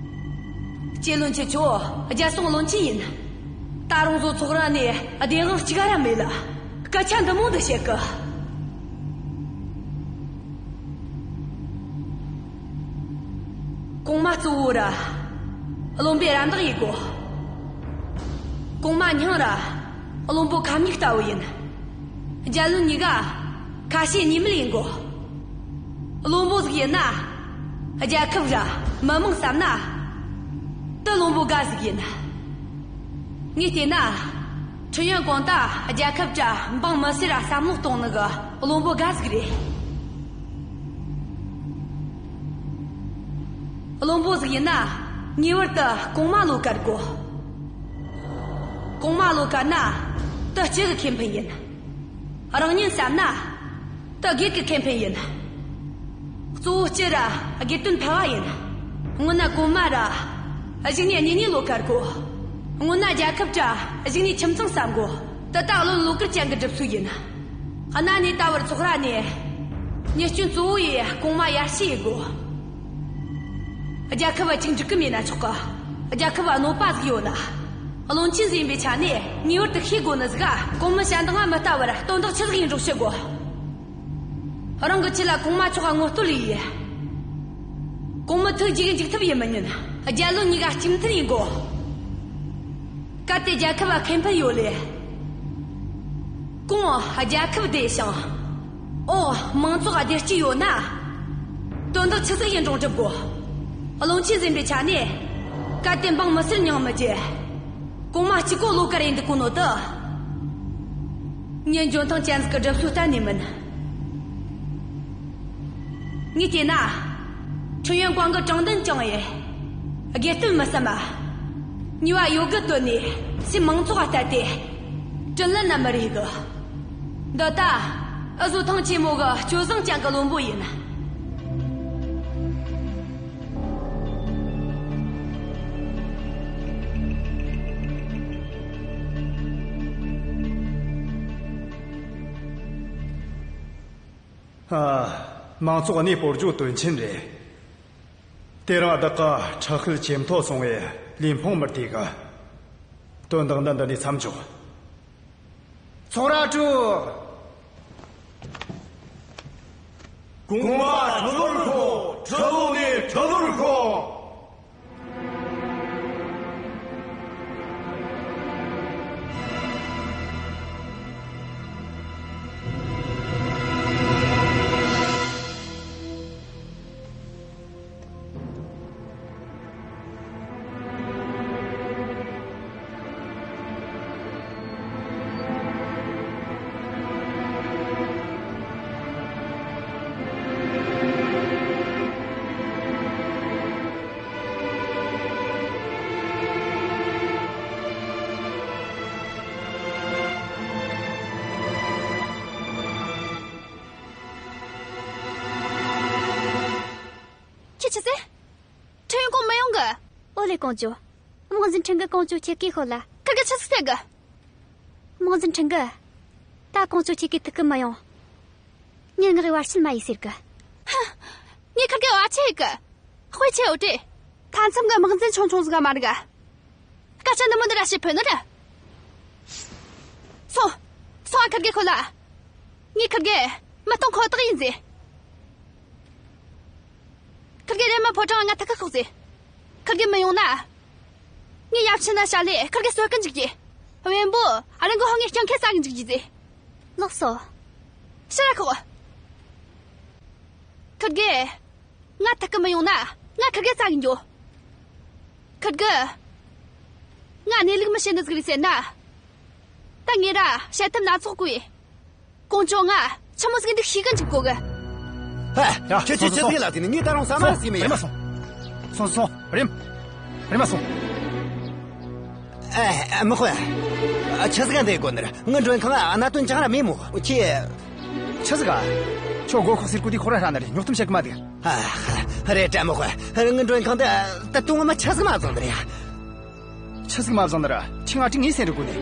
སྐྱེ་བློན་ཁྱེད་ཆོ་རྒྱལ་སྲུང་བློན་ཆེན་ཡིན། ད་རུང་བཟོ་ཚོགས་རང་ནས་བདེན་དབང་གཅིག་ར་མེད་ལ། སྐད་ཆ་འདི་མོ་འདི་བཤད་གི། གོང་མ་གཙོ་བོ་ར་བློན་པོས་རམ་འདེགས་ཡེད་དགོ། གོང་མ་སྙིང་ར་བློན་པོ་ཁ་མིག་ལྟ་བུ་ཡིན། རྒྱལ་བློན་གཉིས་ཀ་ཁ་ཞེ་གཉིས་མེད་ཡིན་དགོ། བློན་པོ་ཟིག་ཡིན་ན། རྒྱལ་ཁབ་ར་མི་མང་བསམ་ན་དེ་བློན་པོ་དགའ་ཟིག་ཡིན། ངས་བལྟས་ན། ཁྲིན་ཡོན་ཀོང་ད་རྒྱལ་ཁབ་ར་འབངས་མི་སེར་ར་བསམ་བློ་གཏོང་ནི་གི་བློན་པོ་དགའ་ཟིག་རེད། བློན་པོ་ཟིག་ཡིན་ན་ངེས་པར་དུ་གོང་མ་བློ་དཀར་དགོས། གོང་མ་བློ་དཀར་ན་དེ་སྤྱི་གི་ཁེ་ཕན་ཡིན། རང་ཉིད་བསམ་ན་དེ་སྒེར་གི་ཁེ་ཕན་ཡིན། གཙོ་བོ་སྤྱི་ར་སྒེར་དོན་ཕལ་བ་ཡིན། སྔོན་ན་གོང་མ་ར་གཞུག་ནས་གཉེན་ཉེ་བློ་དཀར་དགོས། སྔོན་ན་རྒྱལ་ཁབ་ར་གཞུག་ནས་ཁྱིམ་ཚང་བསམ་དགོས། དེ་ད་བློན་བློ་དཀར་ཅན་གི་སྒྲུབ་སྲོལ་ཡིན། གནའ་ནས་ད་བར་ཚོགས་ར་ནས་ཉེས་སྐྱོན་གཙོ་བོ་ཡི་གོང་མ་ཡར་ཞུ་ཡེད་དགོས། རྒྱལ་ཁབ་བ་གཅིག་འགྲིག་གི་མེད་ན་ཆོག་གི། རྒྱལ་ཁབ་བ་གནོད་པ་ཟིག་ཡོད་ན། བློན་ཆེན་ཟིག་ཡིན་པའི་ཆ་ནས་ངེས་པར་དུ་ཤེས་དགོས་ནི་ཟིག་ག་གོང་མ་ཞལ་འདང་ང་མི་ལྟ་བར་དོན་དག་ཆི་ཟིག་ཡིན་རུང་ཞུ་དགོས། རང་གི་ཆེད་ལ་གོང་མ་མཆོག་ག་ངོ་བསྟོད་ཡེད། གོང་མ་ཐུགས་རྗེ་གི་འཇུག་ཐབས་ཡེད་མི་ཉན། རྒྱལ་བློན་གཉིས་ཀ་གཅིག་མཐུན་ཡིན་དགོས། གལ་ཏེ་རྒྱལ་ཁབ་བ་ཁེ་ཕན་ཡོད་ལེ། གོང་རྒྱལ་ཁབ་བདེ་ཞིང་། འོག་མང་ཚོགས་བདེ་སྐྱིད་ཡོད་ན། དོན་དག་ཆི་ཟིག་ཡིན་རུང་འགྲུབ་དགོས། བློན་ཆེན་ཟིན་པའི་ཆ་ནས། གལ་ཏེ་འབངས་མི་སེར་མྱིང་མི་རྗེ། གོང་མ་གཅིག་པོ་བློ་དཀར་ཡིན་འདུག་གོ་ནོ་དེ། ངས་འཇོན་ཐང་ཅན་ཟིག་གི་སྒྲུབ་སྲོལ་གཏན་ནས་མིན། ངས་བལྟས་ན། ཁྲིན་ཡོན་ཀོང་གི་དྲང་བདེན་བཅངས་ཡེ། སྒེར་དོན་མི་བསམ་པ། ཉེས་པ་ཡོད་དགུ་བཏོན་ནས་སེམས་མང་ཚོགས་ལ་གཏད་དེ། དྲིན་ལན་ན་མི་རེ་གི། འདི་ད་འུ་ཟོ་ཐང་ཆེན་མོ་གི་སྤྱོད་བཟང་ཅན་གི་བློན་པོ་ཡིན། ཨ། མང་ཚོགས་གནས་སྤོར་རྒྱུ་དོན་ཆེན་རེད། དེ་རིང་བདག་གི་ཁྲག་ཤེད་ཇེ་མཐོ་སོང་བས་ལུས་ཕུང་མི་བདེ་གི། དོན་དག་འདི་འདི་ནས་མཚམས་འཇོག། ཚོགས་ར་དྲུག། གོང་མ་ཁྲི་ལོར་ཤོག། ཁྲི་ལོ་ནས་ཁྲི་ལོར་ཤོག། ཁྱེད་ཆི་ཟེར། ཁྲིན་ཡོན་ཀོང་མི་ཡོང་གི། ཨོ་ལེ་ཀོང་ཇོ། དམག་འཛིན་ཁྲིན་གིས་ཀོང་ཇོ་ཁྱེད་ཀྱིས་ཤོད་ལ། ཁིར་གིས་ཆི་ཟིག་ཟེར་གི། དམག་འཛིན་ཁྲིན་གིས། ད་ཀོང་ཇོ་ཁྱེད་ཀྱིས་ཐུག་གི་མི་ཡོང་། ངས་ངའི་བར་ཆད་མ་ཡེད་ཟེར་གི། ཧ། ངས་ཁིར་གི་བར་ཆད་ཡེད་གི། དཔེ་ཆེ་ཡོད་དྲེ། མཐའ་མཚམས་གི་དམག་འཛིན་ཆུང་ཆུང་ཟིག་མ་རེད་ག། སྐད་ཆ་འདི་མོ་འདི་ར་བཤད་ཕོད་ནི་རེད། སོང་། སོང་ཨ། ཁིར་གེ་ཁོ་ལ། ངས་ཁིར་གེ་མི་གཏོང་ཁོ་ཐག་ཡིན་ཟེར། ཁིར་གེ་རེམ་མ་ཕོ་བྲང་ང་ཐུག་གི་ཤོག་ཟེར། ཁིར་གེ་མི་ཡོང་ན། ངས་ཡབ་ཆེན་ན་བཤད་ལེ་ཁིར་གེ་གསོད་གི་འཇུག་རྒྱུ། བེམ་པོ་རི་མགོ་ཧོ་ངས་སྐྱོན་ཁ་ཟ་གི་འཇུག་རྒྱུ་ཟེར། ལགས་སོ། ཕྱིར་ར་ཁོག་ཁིར་གེ། ང་ཐུག་གི་མི་ཡོང་ན་ང་ཁིར་གེ་བཙལ་གི་འགྱོ། ཁིར་གེ། ང་གནས་ལུགས་མི་ཤེས་ནི་ཟིག་རེད་ཟེར་ན། ད་ངས་ར་བཤད་ཐབས་སྣ་ཚོགས་བཀོལ། ཀོང་ཇོ་ང་ཆི་མོ་ཟིག་འདུག་ཤེས་གི་འཇུག་དགོ་གི། ཧ། ཡ། ཁྱོད་ཁྱོད་སོང་། ཁྱོད་སོང་། ཚེ་ལ་དེ་ནི་ངས་ད་རུང་ས་མ་ར་ཟིག་མི་ཡ། རེམ་མ་སོང་། སོང་སོང་། རེམ། རེམ་མ་སོང་། ཨེ། མི་ཁོ། ཆི་ཟིག་ག་འདི་གོ་ནི་ར། ངའི་མགྲོན་ཁང་ང་གནད་དོན་ཅང་ར་མེད་མོ། ཁྱེད། ཆི་ཟིག་ག་ཁྱོད་སྒོ་ཁོག་ཟེར་གོ་དེ་ཁོ་ར་ཧྲ་ནི་རེད། ཉོག་གཏམ་བཤད་གི་མ་འདུག་ཨ། རེད་དྲ་མི་ཁོ། ངའི་མགྲོན་ཁང་དུ་ད་དུང་ངོ་མ་ཆི་ཟིག་མ་བཟང་ནི་རེད། ཆི་ཟིག་མ་བཟང་ནི་ར། ཁྱེད་ང་དྲིན་ངས་སེམས་རེ་གོ་ནི།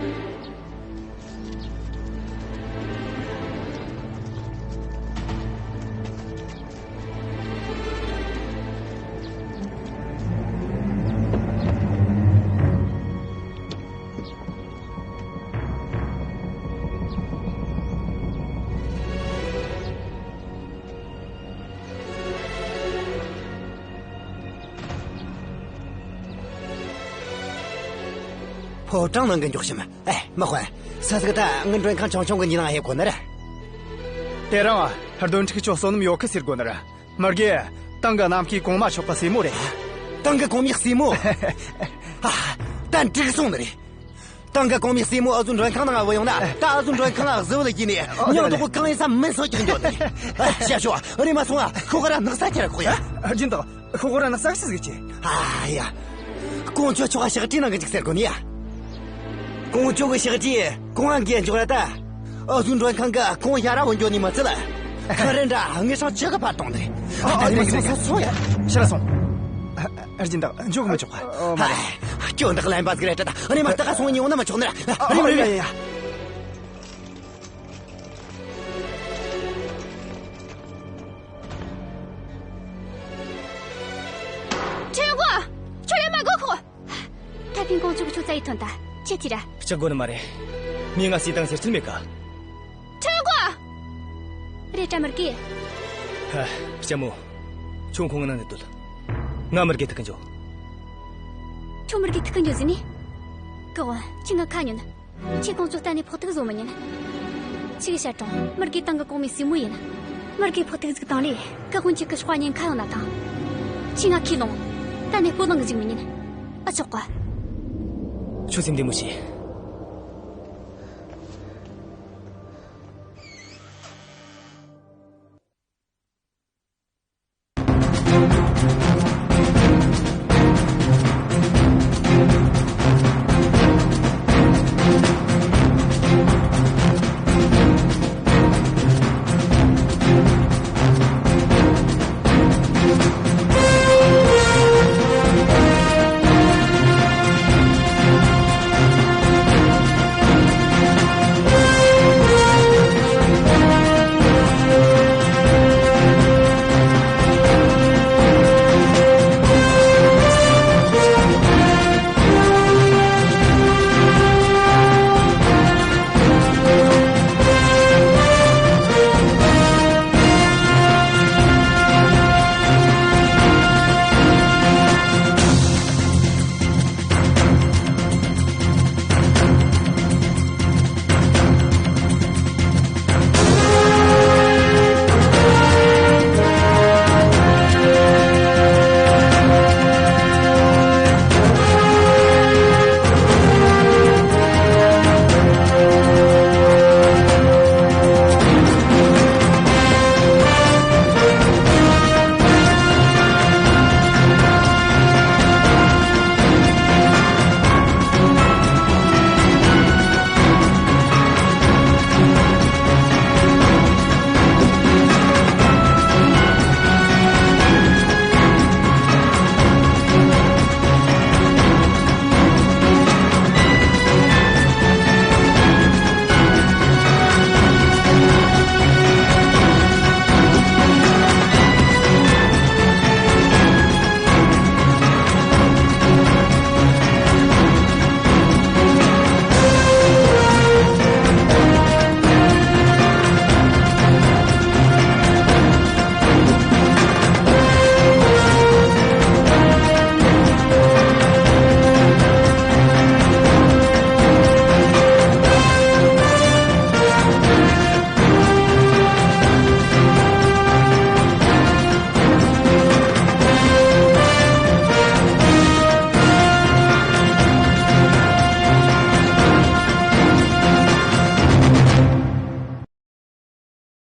ཕོ་བྲང་ནང་གི་མགྱོགས་ཤིམ། ཨེ། མི་དཔོན། ས་ཟིག་ད་ངའི་མགྲོན་ཁང་ཆུང་ཆུང་གི་ཉེ་ནང་ཧེ་གོ་ནི་ར། དེ་རིང་། ཧར་དོན་ཁྲིག་ཁྱོད་བསོད་ནམས་ཡོད་གི་ཟེར་གོ་ནི་ར། མི་དགེ། ཏང་གི་ནམ་མཁའི་གོང་མ་མཆོག་གི་སྲས་མོ་རེད། ཏང་གི་གོང་མའི་སྲས་མོ། ཨ། ད་འགྲིག་སོང་ནི་རེད། ཏང་གི་གོང་མའི་སྲས་མོ་ཨ་ཟུ་མགྲོན་ཁང་ནང་བུད་ཡོང་ན། ད་ཨ་ཟུ་མགྲོན་ཁང་ང་གཟི་བོ་ལ་བསྐྱིས་ནས། ཨོ་མྱང་དུ་གང་ཡིན་ས་མིན་སོ་ཀྱང་འགྱོ་ནི་རེད། ཨ། ཤ་ཤོ། རེམ་མ་སོང་ང་ཤོག་ག་ར་ནག་ས་ཁྱེར་ཁོ་ཡ། ཨ། རྒྱུན་དག་ཤོག་ག་ར་ནག་ས་ཤི་ཟིག་ཅི། ཨ་ཡ། ཀོང་ཇོ་མཆོག་ག་ཕྱག་བྲིས་གནང་གི་འཇུག་ཟེར་གོ་ནི་ཡ། ཀོང་ཇོ་གི་ཕྱག་བྲིས་གོང་ང་འགྱེལ་འཇོག་ར་ད། ཨ་ཟུ་མགྲོན་ཁང་གི་གོང་ཡ་ར་བུད་འགྱོ་ནི་མ་ཚད་ལ། ཁ་རེ་འདྲ་ངེད་ཚང་ཅི་གི་ཕར་གཏོང་ནི་རེད། ཨ། ཨ། རེམ་མ་སོང་ས་སོང་ཡ། ཕྱིར་ར་སོང་། ཨ། ཨ། རྒྱུན་དག་འཇོག་གི་མི་ཆོག་ག་ཨ། མ་རེད། ཧ། སྐྱོན་དག་ལན་པ་ཟིག་རེད་ད། རེམ་མ་ད་ག་སོང་ཉི་འོང་ན་མི་ཆོག་ནི་རེད། ཨ། རེམ་རེམ་ཡ་ཡ་ཡ། ཁྲེན་ཀོང་། ཁྱོད་ཡར་མ་དགོས་ཁོ། ད་ཕིན་གོང་ཆུ་གི་ཆུ་ཚ་ཡི་ཐོན་ད། ཁྱེད་ཀྱིས་ར། སྐྲག་དགོས་ནི་མ་རེད། མིའི་ང་སྲིད་དང་སེར་ཁྲིད་མེད་ཀ་ཁྲེན་ཀོང་། རེད་དྲ་མི་དགོས། ཧ། ལྕམ་མོ། ཁྱོད་ཁོང་ནང་ནས་སྡོད། ང་མི་དགེ་ཐུག་གི་འཇོག་ཁྱོད་མི་དགེ་ཐུག་གི་འཇོག་ཟེར་ནི། ཀི་ཝོན། ཁྱོས་ང་ཁ་ཉོན། ཁྱོས་ཀོང་ཇོ་གཏན་ནས་ཕོག་ཐུག་བཟོ་མི་ཉན། ཁྱོས་བཤད་རུང་མི་དགེ་ཏང་གི་གོང་མའི་སྲས་མོ་ཡིན། མི་དགེ་ཕོག་ཐུག་ཟིག་བཏང་ལས། ཀི་ཝོན་ཁྱོད་ཀྱི་ཤོག་ཉེན་ཁ་ཡོང་ན་ཐང་། ཁྱོས་ང་ཁས་ལོངས། ད་ནས་སྤོ་ལངས་གི་འཇུག་མི་ཉན། ཨ། ཆོག་ག་ཁྱོད་སེམས་བདེ་མོ་བྱོས།